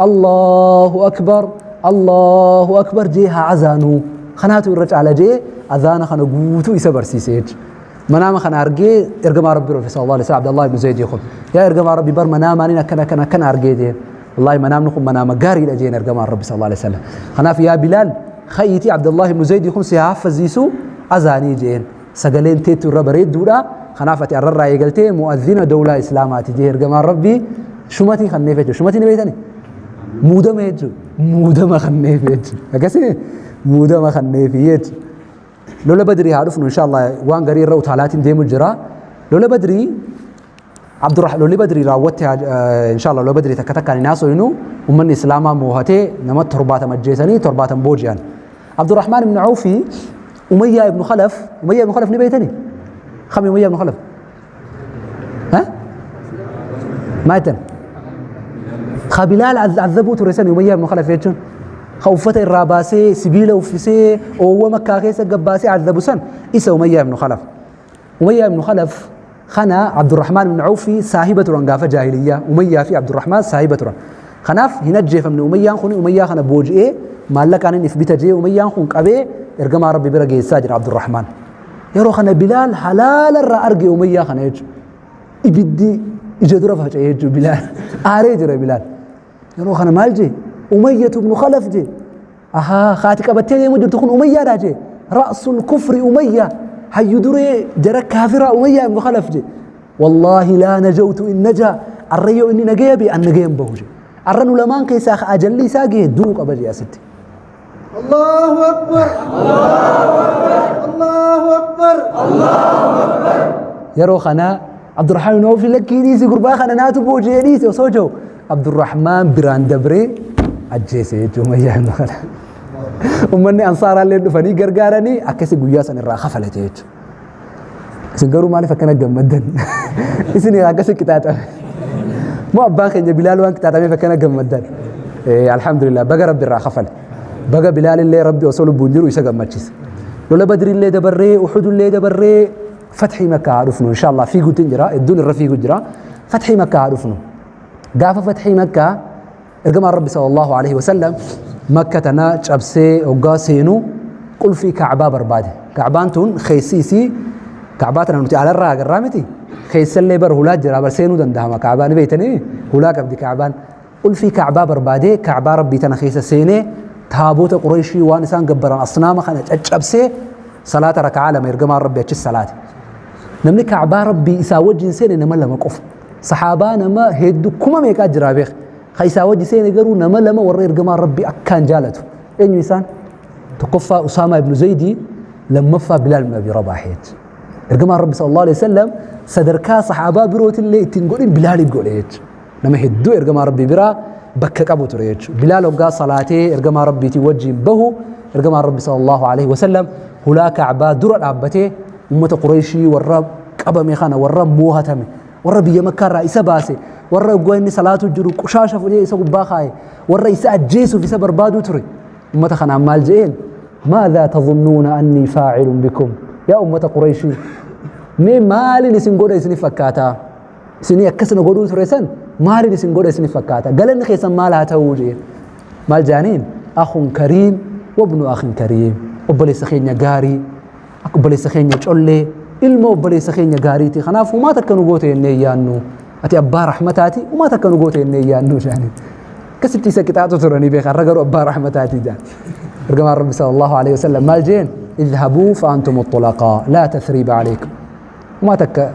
Allahu akbar Allahu akbar jee haa azaanuu kanaatu irra caala jee azaana kana guutuu isa barsiise jechuudha. Manaama kana argee ergamaa Rabbii dhufe sallallahu alaihi wasallam Abdallah ibn Zayd kun yaa ergamaa Rabbii bar manaamaaniin akkana akkana akkana argee jee wallahi manaamni kun manaama gaariidha jeen ergamaan Rabbi sallallahu alaihi wasallam. Kanaaf yaa Bilaal ka'iitii Abdallah ibn Zayd kun si haa haffaziisu azaanii jeen. Sagaleen teettu irra bareedduudha. Kanaaf ati arrarraa eegaltee mu'adhina dawlaa Islaamaati jee ergamaan Rabbii shumatii kanneef jechuudha. Shumatii ni beektani? Muudama jechuudha. Muudama kanneef jechuudha. Akkasii muudama kanneef jechuudha. Lola Badrii haa dhufnu inshallah waan garii irra utaalaatiin deemu jira. Lola Badrii Abdurrah lolli Badrii raawwatte inshallah lola Badrii takka takkaan hin haasofnu uummanni Islaamaa moohatee nama 70 ajjeesanii 70 booji'an. Abdurrahmaan ibn Awfi Umayyaa ibn Khalaf, Umayyaa ibn Khalaf ni beeytanii? Kami Umayyaa ibn Khalaf? Ha? Maa jettan? Ka Bilaal azabuu ture sani Umayyaa ibn Khalaf jechuun. Ka uffata irraa baasee sibiila uffisee oowwa Makkaa keessa gabbaasee azabu san isa Umayyaa ibn Khalaf. Umayyaa ibn Khalaf kana Abdurrahmaan ibn Awfi saahiba turan gaafa jaahiliyyaa. Umayyaa fi Abdurrahmaan saahiba turan. Kanaaf hin ajjeefamne Umayyaan kun. Umayyaa kana booji'ee maallaqaan inni if bita jee Umayyaan kun qabee ergamaa Rabbi bira geessaa jira Abdurrahmaan. Yeroo kana Bilaal halaala irraa arge Umayyaa kana jechuudha. Ibiddi ija dura faca'ee jechuudha Bilaal. Aaree jira Bilaal. Yeroo kana maal jee? Umayyatu ibn Khalaf jee. Ahaa, haati qabattee deemu jirtu kun Umayyaadha jee. Ra'sul kufri Umayyaa. Hayyu duree jara kaafiraa Umayyaa ibn Khalaf jee. Wallaahi laa najawtu in najaa. Arra yoo inni nagaya bee an nagayan bahu jee. Arra nu lamaan keessaa ka ajalli isaa gahe du'uu qaba jee asitti. Allahu Akbar. Allahu Akbar. Yeroo kana Abdurrahmaan ibn Awf lakkii dhiisi gurbaa kana naatu booji'ee dhiisi osoo jiru Abdurrahmaan biraan dabree ajjeese jechuudha Umayyaa ibn Khalaf. Uummanni Ansaaraallee dhufanii gargaaranii akkasi guyyaa san irraa kafalate jechuudha. Isin garuu maaliif akkana gammaddan? Isin akkasi qixaaxame. Moo abbaan keenya Bilaal waan qixaaxameef akkana gammaddan? Alhamdulillah, baga Rabbi irraa kafale. Baga Bilaal illee Rabbi osoo lubbuun jiru isa gammachiise. Lola Badrillee dabarree, Uhudullee dabarree, Fathii Makkaa haa dhufnu inshallah. Fiiguutti jira, hedduun irra fiigu jira. Fathii Makkaa haa dhufnu. Gaafa Fathii Makkaa ergamaan Rabbi sallallahu alaihi wasallam Makka tana cabsee hoggaa seenu qulfii Ka'baa barbaade. Ka'baan tun keessi isii, Ka'baa tana nuti alarraa agarraa miti. Keessallee bar hulaa jira, bar seenuu danda'ama. Ka'baa ni beektanii, hulaa qabdi Ka'baan. Qulfii Ka'baa barbaadee Ka'baa Rabbii tana keessa seenee taabota Qureeshii waan isaan gabbaran asnaama kana caccabsee salaata raka'aa lama ergamaan Rabbii achis salaate. Namni Ka'baa Rabbii isaa wajjin seene nama lama qofa. Sahaabaa nama hedduu kuma meeqaa jiraa beek. Ka isaa wajji seene garuu nama lama warra ergamaan Rabbii akkaan jaalatu. Eenyu isaan? Tokkoffaa Usaamaa ibnu Zaydii, lammaffaa Bilaal ibnu Abi Rabaaheet. Ergamaan Rabbi sallallahu alaihi wasallam sadarkaa sahaabaa birootillee ittiin godhin Bilaaliif godhe jechuudha. Nama hedduu ergamaa Rabbii biraa bakka qabu ture jechuudha. Bilaal hoggaa salaatee ergamaa Rabbiitiin wajjin bahu ergamaan Rabbi sallallahu alaihi wasallam hulaa Ka'baa dura dhaabbatee ummata Qureeshii warra qabame kana, warra moohatame, warra biyya Makkaa irraa isa baase, warra hoggaa inni salaatu jiru qushaasha fudhee isa gubbaa kaa'e, warra isa ajjeesuuf isa barbaaduu ture. Ummata kanaan maal je'een? Maadhaa tadhunnuuna annii faa'ilun bikum? Yaa ummata Qureeshii, mee maaliin isin godha isinif fakkaataa? Isinii akkasuma godhuu ture san maaliin isin godha isinif fakkaata? Galanni keessan maal haa ta'uu jeen? Maal jaaniin? Akhun kariim wabnu akhin kariim. Obboleessa keenya gaarii, obboleessa keenya collee, ilma obboleessa keenya gaariiti. Kanaaf humaa takka nu goote jennee yaannu. Ati abbaa rahmataati, humaa takka nu goote jennee yaannu jaaniin. Akkasitti isa qixaaxu turanii beekan, har'a garuu abbaa rahmataati jaan. Ergamaan Rabbi sallallahu alaihi wasallam maal jeen? Idhabuu fa'antum xulaqaa laa tathriiba alaykum. Humaa takka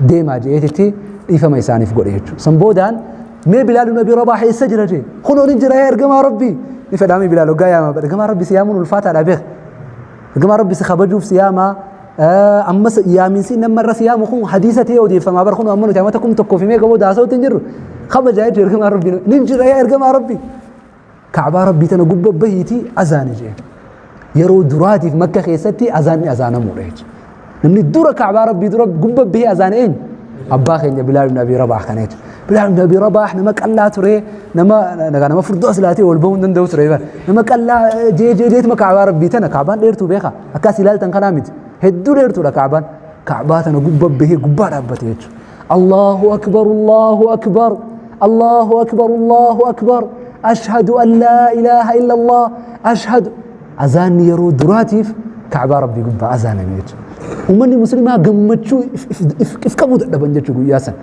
deemaa je'eetitti dhiifama isaaniif godhe jechuudha. San boodaan mee Bilaal ibn Abi Rabaah eessa jira jee? Kunoo ni jira yaa ergamaa Rabbii. Ni fedhaamii Bilaal hoggaa yaama. Ergamaa Rabbi si yaamuun ulfaataadha beek. Ergamaa Rabbi si kabajuuf si yaama. Ammas yaaminsi nama irra si yaamu kun hadiisa ta'ee odeeffamaa bar kun amma nuti amata 1000 fi meeqa booda haasa'utti hin jirru. Kabajaa jechuudha ergamaa Rabbii. Ni jira yaa ergamaa Rabbii. Ka'baa Rabbii tana gubba bahiitii azaani jee. Yeroo duraatiif Makka keessatti azaanni azaanamuudha jechuudha. Namni dura Ka'baa Rabbii dura gubba bahee azaane eenyu? Abbaa keenya Bilaal ibn Abi Rabaah kana jechuudha. Bilaal ibn Abi Rabaah nama qallaa ture, nama furdoo as laatee ol bahuu hin danda'u ture. Nama qallaa jee jee jeetuma Ka'baa Rabbii tana, Ka'baan dheertuu beeka. Akkas ilaaltan kanaa miti. Hedduu dheertuudha Ka'baan. Ka'baa tana gubba bahee gubbaa dhaabbate jechuudha. Allahu akbar, Allahu akbar, Allahu akbar, Allahu akbar, ashhadu an laa ilaaha illallah, ashhadu. Azaanni yeroo duraatiif Ka'baa Rabbii gubbaa azaaname jechuudha. Uummanni musliimaa gammachuu if qabuu dadhaban jechuudha guyyaa san.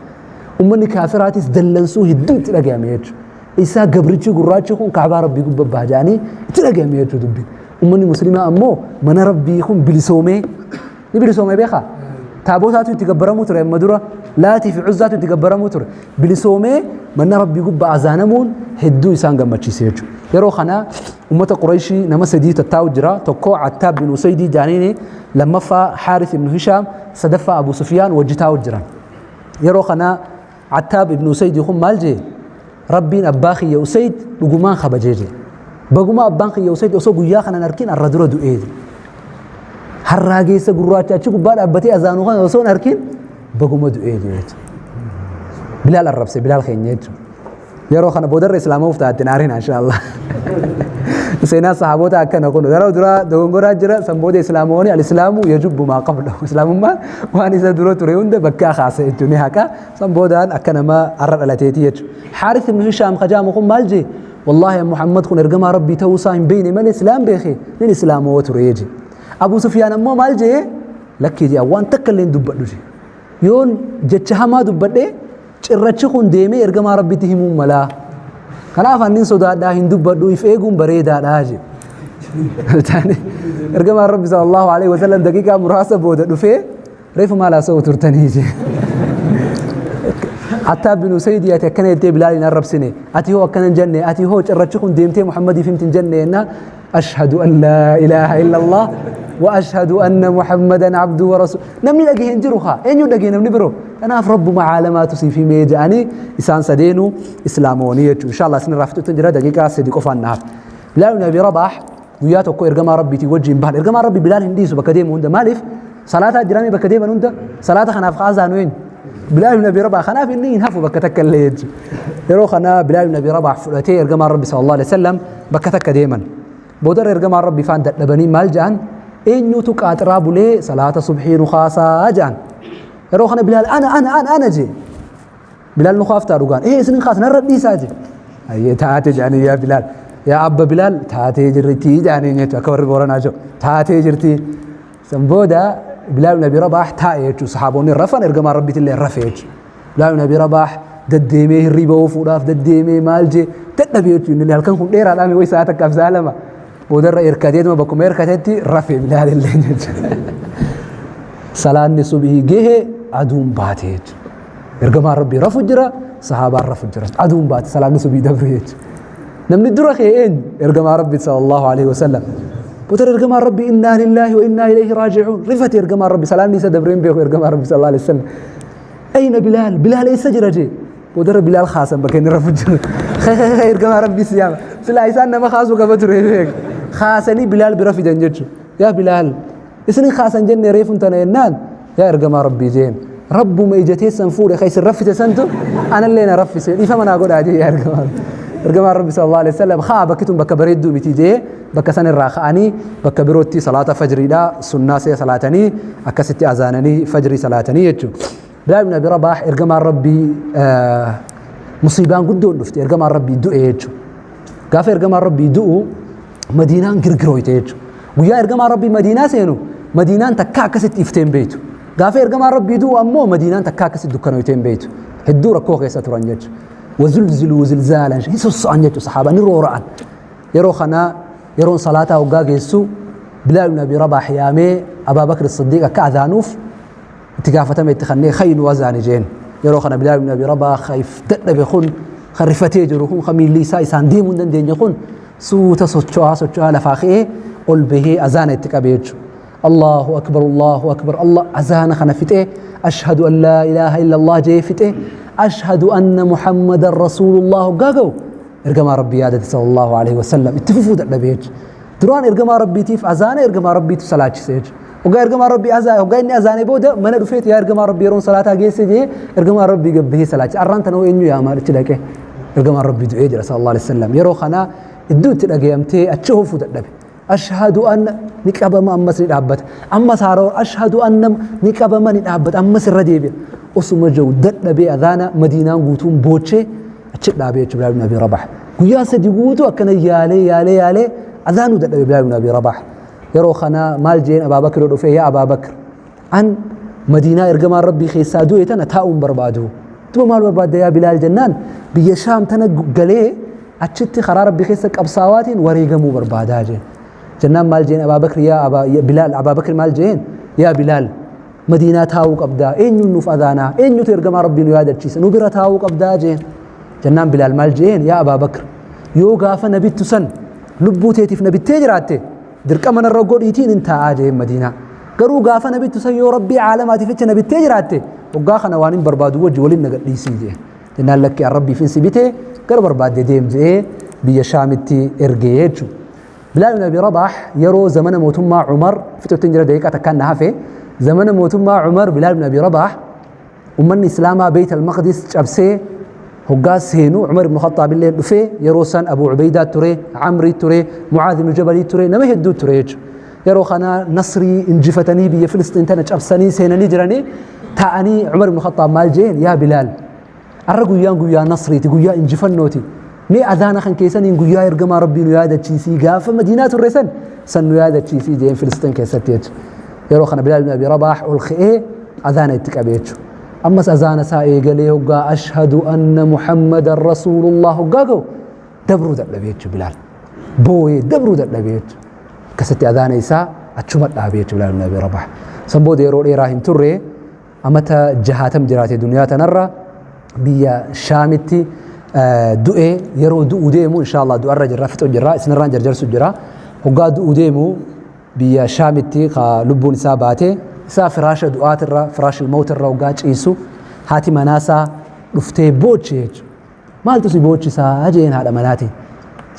Uummanni kaafiraatis dallansuu hedduu itti dhagahame jechuudha. Isaa gabrichi gurraachi kun Ka'baa Rabbii gubbaa baha jedhanii itti dhagahame jechuudha dubbiin. Uummanni musliimaa ammoo mana Rabbii kun bilisoomee ni bilisoome beekaa. Taabotaatu itti gabbaramuu ture amma dura, Laatii fi Cuzzaatu itti gabbaramuu ture. Bilisoomee mana Rabbii gubbaa azaanamuun hedduu isaan gammachiise jechuudha. Yeroo kana uummata Qurayshii nama sadii tattaa'u jira. Tokko Attaab bin Usaydii jaaniini, lammaffaa Haaris ibn Hishaam, sadaffaa Abu Sufiyaan wajji taa'u jiran. Yeroo kana Attaab ibn Usaydii kun maal jee? Rabbiin abbaa kiyya Usayd dhugumaan kabajee jee. Baguma abbaan kiyya Usayd osoo guyyaa kana hin arkin har'a dura du'ee jedhe. Harraageessa gurraacha achi gubbaa dhaabbatee azaanuu kana osoo hin arkin baguma du'ee jedhe. Bilaal arrabse Bilaal keenya jechuudha. Yeroo kana boodarra islaama'uuf taate hin aarinaa inshaallah. Seenaa sahaabota akkana kun yeroo duraa dogongoraa jira san booda islaamooni al-islaamu yajubbu maa qablahu islaamummaan waan isa dura ture hunda bakkaa kaasa jechuun ni haqa san boodaan akka nama har'a dhalateeti jechuudha. Haaris ibn Hishaam kajaamu kun maal jee wallaahi Muhammad kun ergamaa rabbii ta'uu isaa hin beekne malee islaam beeke nin islaamoo ture jee. Abu Sufyaan ammoo maal jee lakkii jee waan takka illee hin dubbadhu jee. Yoon jecha hamaa dubbadhee cirrachi kun deemee ergamaa rabbitti himuu malaa. Kanaaf annin sodaadhaa hin dubbadhu if eeguun bareedaadhaa jedhe. Ergamaan rabbi sallallahu alaihi wasallam daqiiqaa muraasa booda dhufee reefu maal haasa'u turtanii jedhe. Hattaa bin Usaydii ati akkana jettee Bilaal hin arrabsine ati hoo akkana hin jenne ati hoo cirrachi kun deemtee Muhammadiif himti hin jenne jennaan ashhadu an laa ilaaha illallah wa ashhadu anna Muhammadan abduhu wa rasuuluhu. Namni dhagahe hin jiru kaa eenyu dhagahe namni biroo kanaaf rabbuma caalamaatu siif himee jedhanii isaan sadeenuu islaamoonii jechuudha. Inshallah isin irraa fixutti jira daqiiqaa sadi qofaan naaf. Bilaal ibn Abi Rabaah guyyaa tokko ergamaa rabbiitii wajjin bahan. Ergamaan rabbi Bilaal hin dhiisu bakka deemu hunda maaliif salaataa jiraame bakka deeman hunda salaata kanaaf kaasaanu eenyu. Bilaal ibn Abi Rabaah kanaaf inni hin hafu bakka takka illee jechuudha. Yeroo kana Bilaal ibn Abi Rabaah fudhatee ergamaan rabbi sallallahu alaihi wasallam bakka takka deeman. Boodarra ergamaan rabbi faan dadhabanii maal jedhan eenyutu qaaxiraa bulee salaata subhii nu kaasaa jedhan. Yeroo kana Bilaal ana ana ana ana jee. Bilaal nu kaaftaa dhugaan. Ee isin kaasa narra dhiisaa jee. Ayyee taate jedhanii yaa Bilaal. Yaa abba Bilaal taatee jirti jedhanii jechuudha akka warri Booranaa jiru. Taatee jirti. San booda Bilaal ibn Abi Rabaah taa'e jechuudha. Sahaabonni rafan ergamaan rabbiitillee rafe jechuudha. Bilaal ibn Abi Rabaah deddeemee hirriba oofuudhaaf deddeemee maal jee dadhabee jechuudha. Inni halkan kun dheeraadhaa mi wayi sa'a takkaaf sa'a lama. Boodarra hirkateetuma bakkuma hirkatetti rafe Bilaal illee jechuudha. Salaanni subhii gahe aduun baate jechuudha. Ergamaan rabbii rafu jira, sahaabaan rafu jira. Aduun baate salaanni subhii dabre jechuudha. Namni dura kee eenyu? Ergamaa rabbii sallallahu alaihi wasallam. Boodarra ergamaan rabbii innaa lillaahi wa innaa ilayhi raaji'uun. Rifate ergamaan rabbii salaanni isa dabree hin beeku ergamaan rabbii sallallahu alaihi wasallam. Ayna Bilaal? Bilaal eessa jira jee? Boodarra Bilaal kaasan bakka inni rafu jiru. Ergamaa rabbii si yaama. Silaa isaan nama kaasuu qaba ture beek. Kaasanii Bilaal bira fidan jechuudha. Yaa Bilaal isin kaasan jenne reefun tana jennaan yaa ergamaa rabbii jeen. Rabbuma ija teessan fuudhe kan isin raffise santu anallee na raffise dhiifama naa godhaa jee yaa ergamaa rabbii. Ergamaan rabbi sallallahu alaihi wasallam haa bakki tun bakka bareedduu miti jee bakka san irraa ka'anii bakka birootti salaata fajriidha sunnaa see salaatanii akkasitti azaananii fajrii salaatanii jechuudha. Bilaal ibn Abi Rabaah ergamaan rabbii musiibaan guddoon dhufte ergamaan rabbii du'e jechuudha. Gaafa ergamaan rabbii du'u Madiinaan girgirooyte jechuudha. Guyyaa ergamaan rabbii Madiinaa seenu Madiinaan takkaa akkasitti iftee hin beektu. Gaafa ergamaan rabbii du'u ammoo Madiinaan takkaa akkasitti dukkanooytee hin beektu. Hedduu rakkoo keessa turan jechuudha. Wazulziluu zilzaalan hin sosso'an jechuudha sahaabaan ni roora'an. Yeroo kana yeroon salaataa hoggaa geessu Bilaal ibn Abi Rabaah yaamee Abaa Bakr Siddiiq akka azaanuuf itti gaafatame itti kannee kayi nu azaani jeen. Yeroo kana Bilaal ibn Abi Rabaah kan dadhabe kun kan rifatee jiru kun kan miilli isaa isaan deemuu hin dandeenye kun suuta socho'aa socho'aa lafaa ka'ee ol bahee azaana itti qabe jechuudha. Allahu akbar Allahu akbar Allah azaana kana fixee ashhadu an laa ilaaha illallah jee fixee ashhadu anna Muhammadan rasuulullah hoggaa ga'u ergamaa rabbii yaadate sallallahu alaihi wasallam itti fufuu dadhabe jechuudha. Duraan ergamaa rabbiitiif azaana ergamaa rabbiitu salaachise jechuudha. Hoggaa ergamaa rabbii azaa hoggaa inni azaane booda mana dhufeeti yaa ergamaa rabbii yeroon salaataa geesse jee ergamaa rabbii gabbahee salaachise. Arraan tana hoo eenyu yaamaa achi dhaqee ergamaan rabbii du'ee jira sallallahu alaihi wasallam. Yeroo kana iddoo itti dhagayamtee achi hofuu dadhabe. Ashhadu anna ni qabama ammas ni dhaabbata. Ammas haaroo ashhadu anna ni qabama ni dhaabbata ammas irra deebi'a. Osuma jiru dadhabee azaana Madiinaan guutuun boochee achi dhaabee jechuudha Bilaal ibn Abi Rabaah. Guyyaa sadi guutuu akkana yaalee yaalee yaalee azaanuu dadhabe Bilaal ibn Abi Rabaah. Yeroo kana maal jeen Abaa Bakr dhufee yaa Abaa Bakr an Madiinaa ergamaan Rabbii keessaa du'e tana taa'uun barbaadu. Duba maal barbaadda yaa Bilaal jennaan biyya Shaam tana galee achitti karaa Rabbii keessa qabsaawaatiin wareegamuu barbaadaa jeen. Jennaan maal jeen Abaa Bakr yaa Abaa Bilaal Abaa Bakr maal jeen yaa Bilaal Madiinaa taa'uu qabdaa eenyuun nuuf adaanaa eenyutu ergamaa Rabbii nu yaadachiisa nu bira taa'uu qabdaa jeen. Jennaan Bilaal maal jeen yaa Abaa Bakr yoo gaafa nabittu san lubbuu teetiif nabittee jiraatte dirqama narra godhiitiin hin taa'aa jeen Madiinaa. Garuu gaafa nabittu san yoo Rabbii caalamaatiif jecha nabittee jiraatte waggaa kana waan hin barbaadu wajji waliin na gadhiisii jeen. Jennaan lakki an Rabbiif hin si bitee gara barbaadde deem jee Biyya Shaamitti ergee jechuudha. Bilaal ibn Abi Rabaah yeroo zamana mootummaa Umar fixutti hin jira, daqiiqaa takkaan na hafe. Zamana mootummaa Umar, Bilaal ibn Abi Rabaah ummanni Islaamaa Beeyt al-Maqdis cabsee hoggaa seenu, Umar ibn Khattaab illee dhufee, yeroo san Abu Ubeydaa ture, Amrii ture, Mucaadh ibn Jabalii ture, nama hedduu ture jechuudha. Yeroo kana nasrii injifatanii biyya Filisxiin tana cabsanii seenanii jiranii taa'anii, Umar ibn Khattaab maal jeen? "Yaa Bilaal, arra guyyaan guyyaa nasriiti, guyyaa injifannooti. Mee adaana kan keessaniin guyyaa ergamaa Rabbii nu yaadachiisii, gaafa Madiinaa turre san nu yaadachiisii" jeen Filisxiin keessatti jechuudha. Yeroo kana Bilaal ibn Abi Rabaah ol ka'ee adaana itti qabe jechuudha. Ammas azaana isaa eegalee hoggaa "أشهد أن محمدا رسول الله" hoggaa ga'u dabruu dadhabe jechuudha Bilaal. Booyee dabruu dadhabe jechuudha. Akkasitti adaana isaa achuma dhaabe jechuudha Bilaal ibn Abi Rabaah. San booda yeroo dheeraa hin turre, amata 60 jiraate duniyaa tanarra, biyya Shaamitti du'e. Yeroo du'u deemu, inshallah du'arra jirra, fixu jirra, isinirraan jarjarsu jira. Hoggaa du'u deemu biyya Shaamitti ka lubbuun isaa baate isaa firaasha du'aatirra, فراش الموت irra hoggaa ciisu, haati manaasaa dhuftee booche jechuudha. "Maaltu si boochisaa?" jeen haadha manaatiin.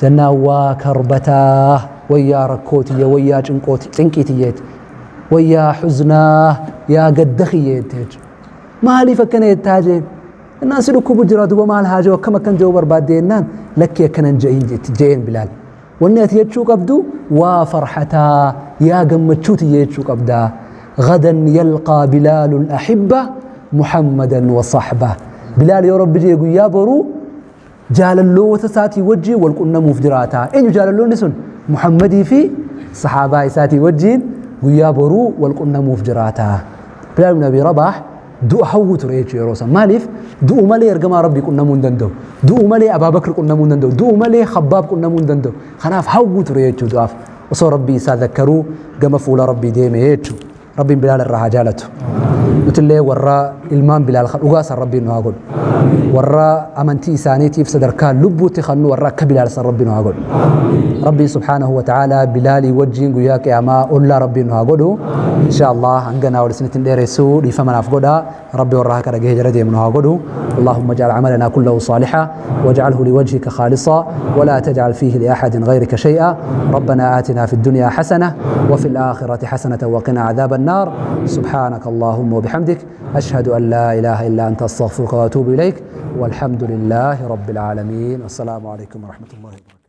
Jennaan, "Waa karbataa, wayyaa rakkootiyya, wayyaa cinqooti cinqiitiyyeeti, wayyaa حزناه, yaa gadda kiyyeetti" jechuudha. "Maaliif akkana jettaa?" jeen. Jennaan, "Si dhukkubu jira, duba maal haa jiru, akkam akkan jiru barbaadde?" Jennaan, "Lakkii, akkanan je'in" jeen Bilaal. "Wanni ati jechuu qabdu waa farxataa, yaa gammachuutiyya jechuu qabdaa. غدا يلقى بلال الأحبة محمدا وصحبه." Bilaal yoo Rabbi jee guyyaa boruu jaalalloota isaatii wajjin wal qunnamuuf jiraata. Eenyu jaalalloonni sun? Muhammadii fi sahaabaa isaatii wajjin guyyaa boruu wal qunnamuuf jiraata. Bilaal ibn Abi Rabaah du'a hawwu ture jechuudha yeroo san. Maaliif? Du'u malee ergamaa Rabbii qunnamuu hin danda'u. Du'u malee Abaabakr qunnamuu hin danda'u. Du'u malee Khabbaab qunnamuu hin danda'u. Kanaaf hawwu ture jechuudha du'aaf. Osoo Rabbii isaa zakkaruu gama fuula Rabbii deeme jechuudha. Rabbiin Bilaal irraa haa jaalatu. Nutillee warra ilmaan Bilaal kan dhugaa san Rabbiin nu haa godhu. Warra amantii isaaniitiif sadarkaa lubbuutti kannu, warra akka Bilaal san Rabbiin nu haa godhu. Rabbiin سبحانه وتعالى Bilaalii wajjin guyyaa qiyaamaa ollaa Rabbiin nu haa godhu. Insha Allah hanga naa ol isinitti hin dheeressu, dhiifama naaf godha. Rabbi warra haka dhagahee jala deemu nu haa godhu. اللهم اجعل عملنا كله صالحا واجعله لوجهك خالصا ولا تجعل فيه لأحد غيرك شيئا. ربنا آتنا في الدنيا حسنة وفي الآخرة حسنة وقنا عذاب النار. سبحانك اللهم وبحمدك، أشهد أن لا إله إلا أنت، أستغفرك وأتوب إليك، والحمد لله رب العالمين، والسلام عليكم ورحمة الله وبركاته.